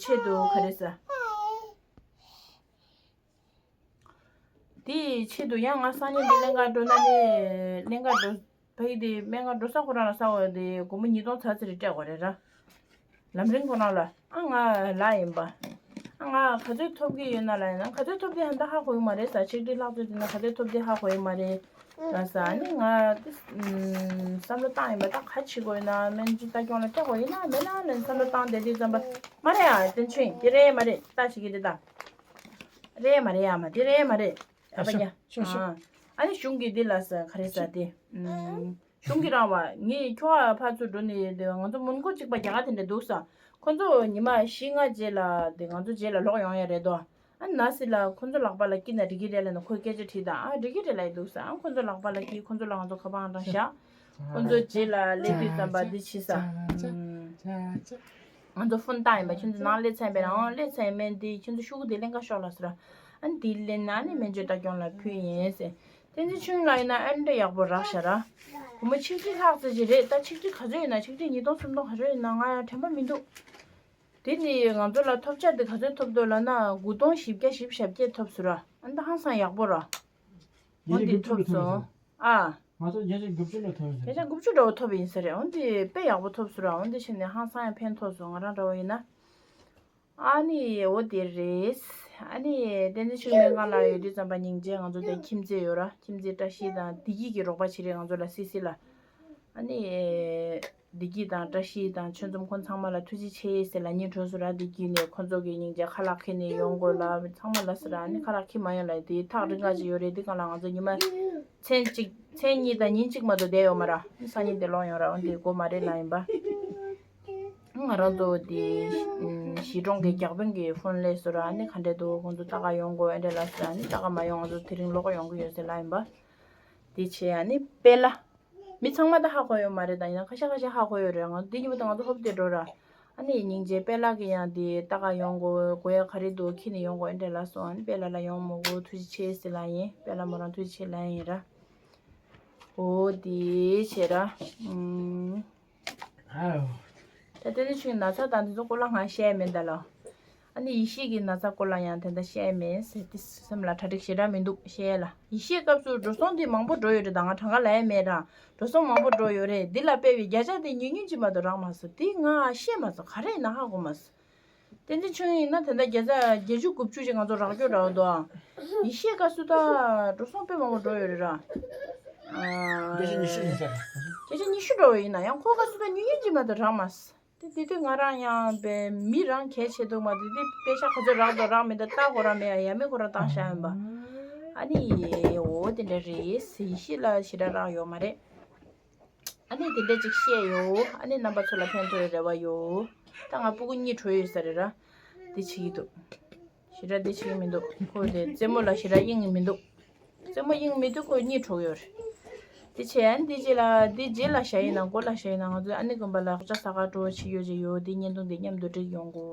ཆེད་དུ་ག་རེ་ཟ། དེའི་ཆེད་དུ་ཡང་ང་སང་ཉིན་འདི་ལེན་ག་འགྲོ་ན་ནི་ལེན་ག་འགྲོ། ཕ་གི་དེ་སྨན་ཁང་འགྲོ་ས་ཁོ་རང་ལ་ས་འོག་དེ་སྒོར་མོ་ཉིས་སྟོང་ཚར་ཙམ་རེ་སྤྲད་དགོས་རེད་ར། ལམ་རིང་ཁོ་རང་ལ། ཨ། ང་ལ་ཡིན་པ། ཨ། ང་ག་ཚོད་ཐོབ་ཀྱི་ཡོད་ན་ལ་ཡིན་ན་ག་ཚོད་ཐོབ་དེ་ཧ་ད་ཧ་གོ་ཡི་མ་རེད་ཟེར། ཆིག་ཁྲི་ལྷག་ཙམ་དེ་ན་ག་ཚོད་ཐོབ་དེ་ཧ་གོ་ཡི་མ་རེད་ལ་ཟེར། ཨ་ནི་ང་དེ་བསམ་བློ་བཏང་ཡིན་པ། ད་ག་བྱེད་དགོས་ཡིན་ན། སྨན་བཅོས་ལྟ་སྐྱོང་ལ་སྤྲད་དགོས་ཡིན་ན་མེད་ན་ལ་བསམ་བློ་བཏང་བསྡད་དུས་ཙམ་པ། མ་རེད་ཨ། བསྟན་ཆོས་དེ་རེད་མ་རེད། ལྟ་བྱེད་ཀྱི་རེད་ད། རེད་མ་རེད་ཡ་མ། དེ་རེད་མ་རེད། ཨ་ཕ་ཤོ་རྒྱ། ཤོ་ཤོ། ཨ། ཨ་ནི་གཞུང་གི་འདི་ལ་ས་ག་རེ་ས་དེ། ཨུམ། གཞུང་གི་རང་བ་ངས་ཁྱོ་བ་ཕར་ཚུར་འགྲོ་ནས་དེ་ང་ཚོ་མོན་གྷོ་གཅིག་པ་རྒྱ་གར་དེ་འདྲ་འདུག་ས། ཁོ་ཚོ་ཉི་མ་བཞི་ལྔ་རྗེས་ལ་དེ་ང་ཚོ་རྗེས་ལ་ལོག་ཡོང་ཡ་རེད་དོ། ཨ་ནི་ན་སི་ལ་ཁོ་ཚོ་ལག་པ་ལ་སྐྱིད་ན་འགྲིག་གི་རེད་ལབ་ན་ཁོས་སྐད་ཆ་དྲིས་དང་། ཨ་འགྲིག་གི་རེད་ལབ་ཡི་འདུག་ས། ཨ་ཁོ་ཚོ་ལག་པ་ལ་སྐྱིད། ཁོ་ཚོ་ལ་ང་ཚོ་ཁ་པར་ཨང་གྲངས་བཞག་ཁོ་ཚོ་རྗེས་ལ་སླེབས་དུས་ཙམ་པ་འདི་བྱེད་ས། ཨུམ། ང་ཚོ་ཧྥོན་བཏང་ཡིན་པ། ཁྱོད་ཚོ་ནང་སླེབས་ཚར་ཡིན་པས་ན། ཨོ་སླེབས་ཚར་ཡིན་མིན་དེ་ཁྱོད་ཚོ་ཤོག་གུ་དེ་ལེན་ག་ཤོག་ལབ་ཟེར། ཨ་ནི་དེ་ལེན་ན་ཨ་ནི་སྨན་བཅོས་ལྟ་སྐྱོང་ལ་ཕུལ་ཡིན་ཟེར། བསྟན་འཛིན་ཆོས་དབྱིངས་ལགས་ཡིན་ན་ཨ་འདྲ་ཡག་པོ་རག་ཤག་ར། སྒོར་མོ་ཆིག་ཁྲི་ལྷག་ཙམ་ཅིག་རེད། ད་ཆིག་ཁྲི་ག་ཚོད་ཡོད་ན། ཆིག་ཁྲི་ཉིས་སྟོང་སུམ་སྟོང་ག་ཚོད་ཡོད་ན་ང་ཡང་དྲན་པ་མི་འདུག་དེ་ནི་ང་ཚོ་ལ་ཐོབ་ཆ་དེ་ག་ཚོད་ཐོབ་འདུག་ལབ་ན་དགུ་སྟོང་བཞི་བརྒྱ་བཞི་བཅུ་ཞེ་བརྒྱད་ཐོབ་སོང་ར། ཨ་ནི་ད་ཧང་སང་ཡག་པོ་ར། འོ་དེ་ཐོབ་སོང་། ཨ། ང་ཚོ་བརྒྱ་ཆ་དགུ་བཅུ་ལ་ཐོབ་ཡོད་ཟེར། བརྒྱ་ཆ་དགུ་བཅུ་འདྲ་བོ་ཐོབ་ཡིན་ས་རེད། འོན་ཏེ་དཔེ་ཡག་པོ་ཐོབ་སོང་ར། འོན་ཏེ་བྱས་ནས་ཧང་སང་ཡང་ཕན་ཐོགས་སོང་། ང་རང་འདྲ་བོ་ཡིན་ན། ཨ་ནི་འོ་དེ་རེད། ཨ་ནི་བསྟན་འཛིན་ཆོས་སྨན་ཁང་ལ་ཡོད་དུས་ཙམ་པ་སྙིང་རྗེ། ང་ཚོ་དེ་ཁྱིམ་མཚེས་ཡོད་ར། ཁྱིམ་མཚེས་བཀྲ་ཤིས་དང་བདེ་སྐྱིད་ཀྱིས་རོགས་པ་བྱེད་རེད་ང་ཚོ་ལ་སི་སི་ལ། ཨ་ནི་བདེ་སྐྱིད་དང་བཀྲ་ཤིས་དང་ཆོས་འཛོམས་ཁོང་ཚང་མ་ལ་ཐུགས་རྗེ་ཆེ་ཟེར་ལབ་སྙིང་བྲོ་སོང་ར། བདེ་སྐྱིད་ནས་ཁོང་ཚོ་གི་སྙིང་རྗེ་ཁ་ལག་ཁྱེར་ནས་ཡོང་དགོས་ལ་ཚང་མ་ལ་ཟེར་ར། ཨ་ནི་ཁ་ལག་ཁྱེར་མ་ཡོང་ལ་དེ་ཐག་རིང་ག་ཅིག་ཡོད་རེད། དེ་གང་ལ་ང་ཚོ་ཉི་མ་མཚན་གཅིག་མཚན་གཉིས་དང་ཉིན་གཅིག་མ་གཏོགས་བསྡད་ཡོད་མ་ར། སང་ཉིན་དེ་ལོག་ཡོང་ར། འོན་ཏེ་དགོས་མ་རེད་ལབ་ཡིན་པ། ང་རང་ཚོ་དེ་གཞིས་གྲོང་གི་བརྒྱ་དཔོན་གྱི་ཕོན་སླེབས་སོང་ར། ཨ་ནི་ག་འདྲས་འདུག་ཁོང་ཚོ་ལྟ་ག་ཡོང་དགོས་ཨེ་འདྲས་ལབ་སོང་། ཨ་ནི་ལྟ་ག་མ་ཡོང་། ང་ཚོ་དེ་རིང་ལོག་ཡོང་གི་ཡོད་ཟེར་ལབ་ཡིན་པ། དེ་བྱས་ཨ་ནི་དཔེ་ལ། མི་ཚང་མ་ད་ཧ་གོ་ཡོད་མ་རེད། ད་ཡིན་ན་ཁ་ཤས་ཁ་ཤས་ཧ་གོ་ཡོད་རེད། ང་འདི་ཉིན་མོ་ད་ང་ཚོ་ཧོབ་སྟེ་འགྲོ་ར། ཨ་ནི་སྙིང་རྗེ་དཔེ་ལ་གི་ཡང་དེ་ལྟ་ག་ཡོང་དགོས། དགོས་ཡ་ག་རེ་འདུག་ཁྱེར་ནས་ཡོང་དགོས་ཨེ་འདྲས་ལབ་སོང་། ཨ་ནི་དཔེ་ལ་ལ་ཡོང་མོ་གོ་ཐུགས་རྗེ་ཆེ་ཟེར་ལབ་ཡིན། དཔེ་ལ་མོ་རང་ཐུགས་རྗེ་ཆེ་ལབ་ཡིན་ར། འོ་དེ་བྱས་ར། ཨུམ། ད་དེ་ནི་ཆུའི་ན་ཚ་དང་དེ་ཚོ་སྐོར་ལ་ང་བཤད་མེད་ད་ལོ། ཨ་ནི་ཡེ་ཤེས་ཀྱི་ན་ཚ་སྐོར་ལ་ཡང་དེ་འདྲ་བཤད་མེད་ཟེར་ཏེ་སེམས་ལ་གྲ་སྒྲིག་ཞེ་དྲག་མི་འདུག་བཤད་ལ། ཡེ་ཤེས་སྐབས་སུ་འགྲོ་སོང་དེ་མང་པོ་འགྲོ་ཡོད་རེད། ད་ང་གྲངས་ཀ་ལ་ཡ་མེད་ར། འགྲོ་སོང་མང་པོ་འགྲོ་ཡོད་རེད། འདི་ལ་དཔེ་བའི་བརྒྱ་ཆ་དེ་ཉུང་ཉུང་ཅིག་མ་གཏོགས་རག་མ་སོང་། དེ་ང་ཤེས་མ་སོང་། ག་རེ་ཡིན་ན་ཧ་གོ་མ་སོང་། བསྟན་འཛིན་ཆོས་དབྱིངས་ཡིན་ན་དེ་འདྲ་བརྒྱ་ཆ་བརྒྱད་ཅུ་དགུ་བཅུ་ཞིག་ང་ཚོ་རག་རྒྱུ་འདྲ་བོ་འདུག་ཨ། ཡེ་ཤེས་སྐབས་སུ་ད་འགྲོ་སོང་དཔེ་མང་པོ་འགྲོ་ཡོད་རེད་ར། ཨ། བརྒྱ་ཆ་ཉི་ཤུ་ཡིན་ས་རེད། བརྒྱ་ཆ་ཉི་ཤུ་འགྲོ་བ་ཡིན་ན་ཡང་ཁོ་སྐབས་སུ་ད་ཉུང་ཉུང་ཅིག་མ་གཏོགས་རག་མ་སོང་། དེ་དེ་དུས་ང་རང་ཡང་པའི་མི་རང་གལ་ཆེ་འདུག་མ་དེ་དུས་པེ་ཤ་ག་ཚོད་རག་འདུག་རག་མི་འདུག་ལྟ་དགོས་ར་མེད་ཡ་མེད་ཁོ་རང་བཏང་བཞག་ཡིན་པ། ཨ་ནི་འོ་དེ་འདྲ་རེད། ཡེ་ཤེས་ལ་ཞེ་དྲག་རག་ཡོད་མ་རེད། ཨ་ནི་དེ་འདྲ་ཅིག་བཤད་ཡོད། ཨ་ནི་རྣམ་པ་ཚོ་ལ་ཕན་ཐོགས་ཡོད་རེ་བ་ཡོད། ད་ང་སྤུ་གུ་གཉིད་བྲོ་ཡོད་ས་རེད་ར། འདི་བྱེད་ཀྱི་འདུག་ཞེ་དྲག་འདི་བྱེད་ཀྱི་མི་འདུག་ཁོ་དེ་རྩེད་མོ་ལ་ཞེ་དྲག་གཡེང་གི་མི་འདུག་རྩེད་མོ་གཡེང་མི་འདུག་ཁོ་གཉིད་བྲོ་ཡོད་རེད། འདི་བྱས་ཨ་ནི་འདི་རྗེས་ལ་འདི་རྗེས་ལ་བཞག་ཡིན་ན་མགོ་ལ་བཞག་ཡིན་ན་ང་ཚོའི་ཨ་ནི་དགོན་པ་ལ་ཞོགས་ཇ་ཟ་ག་འགྲོ་བྱེད་ཡོད་ཅེས་ཡོད། འདི་བརྙན་ཐུང་འདི་མཉམ་དུ་བསྒྲིགས་ཡོང་གོ་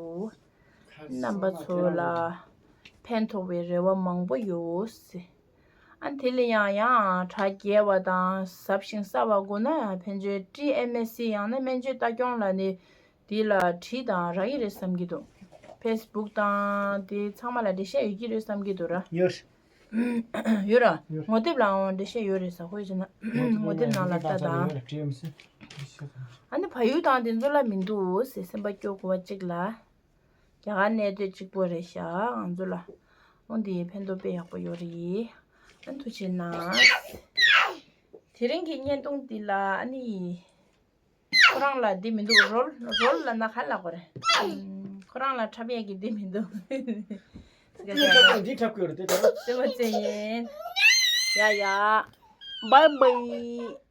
རྣམ་པ་ཚོ་ལ་ཕན་ཐོགས་པའི་རེ་བ་མང་པོ་ཡོད། ཨ་དེ་ལ་ཡང་ཡང་དྲ་རྒྱས་པ་དང་ཟབ་ཞིང་གསལ་བ་དགོས་ན་ཕན་ཆད་ཊི་ཨེམ་ཨེ་སི་ཡང་ན་སྨན་བཅོས་ལྟ་སྐྱོང་ལ་ནི་དེ་ལ་བྲིས་དང་རག་གི་རེད་བསམ་གྱི་འདུག་ཕེ་སི་བུག་དང་དེ་ཚང་མ་ལ་འགྲེལ་བཤད་ཡོད་ཀྱི་རེད་བསམ་གྱི་འདུག་ར། ཡོད། ཡོད་ར། ཡོད། ངོ་དེབ་ལའང་འགྲེལ་བཤད་ཡོད་རེད་ཟེར། ཧོ་ཅེ་ན་ངོ་དེབ་ནང་ལ་ལྟ་དང་། ཨ་ནི་བལ་ཡུལ་དང་དེ་ཚོ་ལ་མི་འདུག་ཟེར། སེམས་པ་སྐྱོ་དགོས་པ་གཅིག་ལ། རྒྱ་གར་གནས་སྡོད་གཅིག་པོ་རེད་ཤག་ང་ཚོ་ལ། འོ་འདི་ཕན་ཐོགས་དཔེ་ཡག་པོ་ཡོད་རེད། ཨ་ཐུགས་རྗེ་གནང་། དེ་རིང་གི་བརྙན་ཐུང་འདི་ལ་ཨ་ནི། ཁོ་རང་ལ་འདི་མི་འདུག་རོལ་རོལ་ལབ་ན་ག་ལབ་དགོས་རེད། ཁོ་རང་ལ་འཁྲབ་ཡས་ཀྱི་འདི་མི་འདུག་འདི་འཁྲབ་དགོས་རེད་དེ་ད། སེམས་པ་བཙན་ཡིན། ཡ་ཡ། བའི་བའི།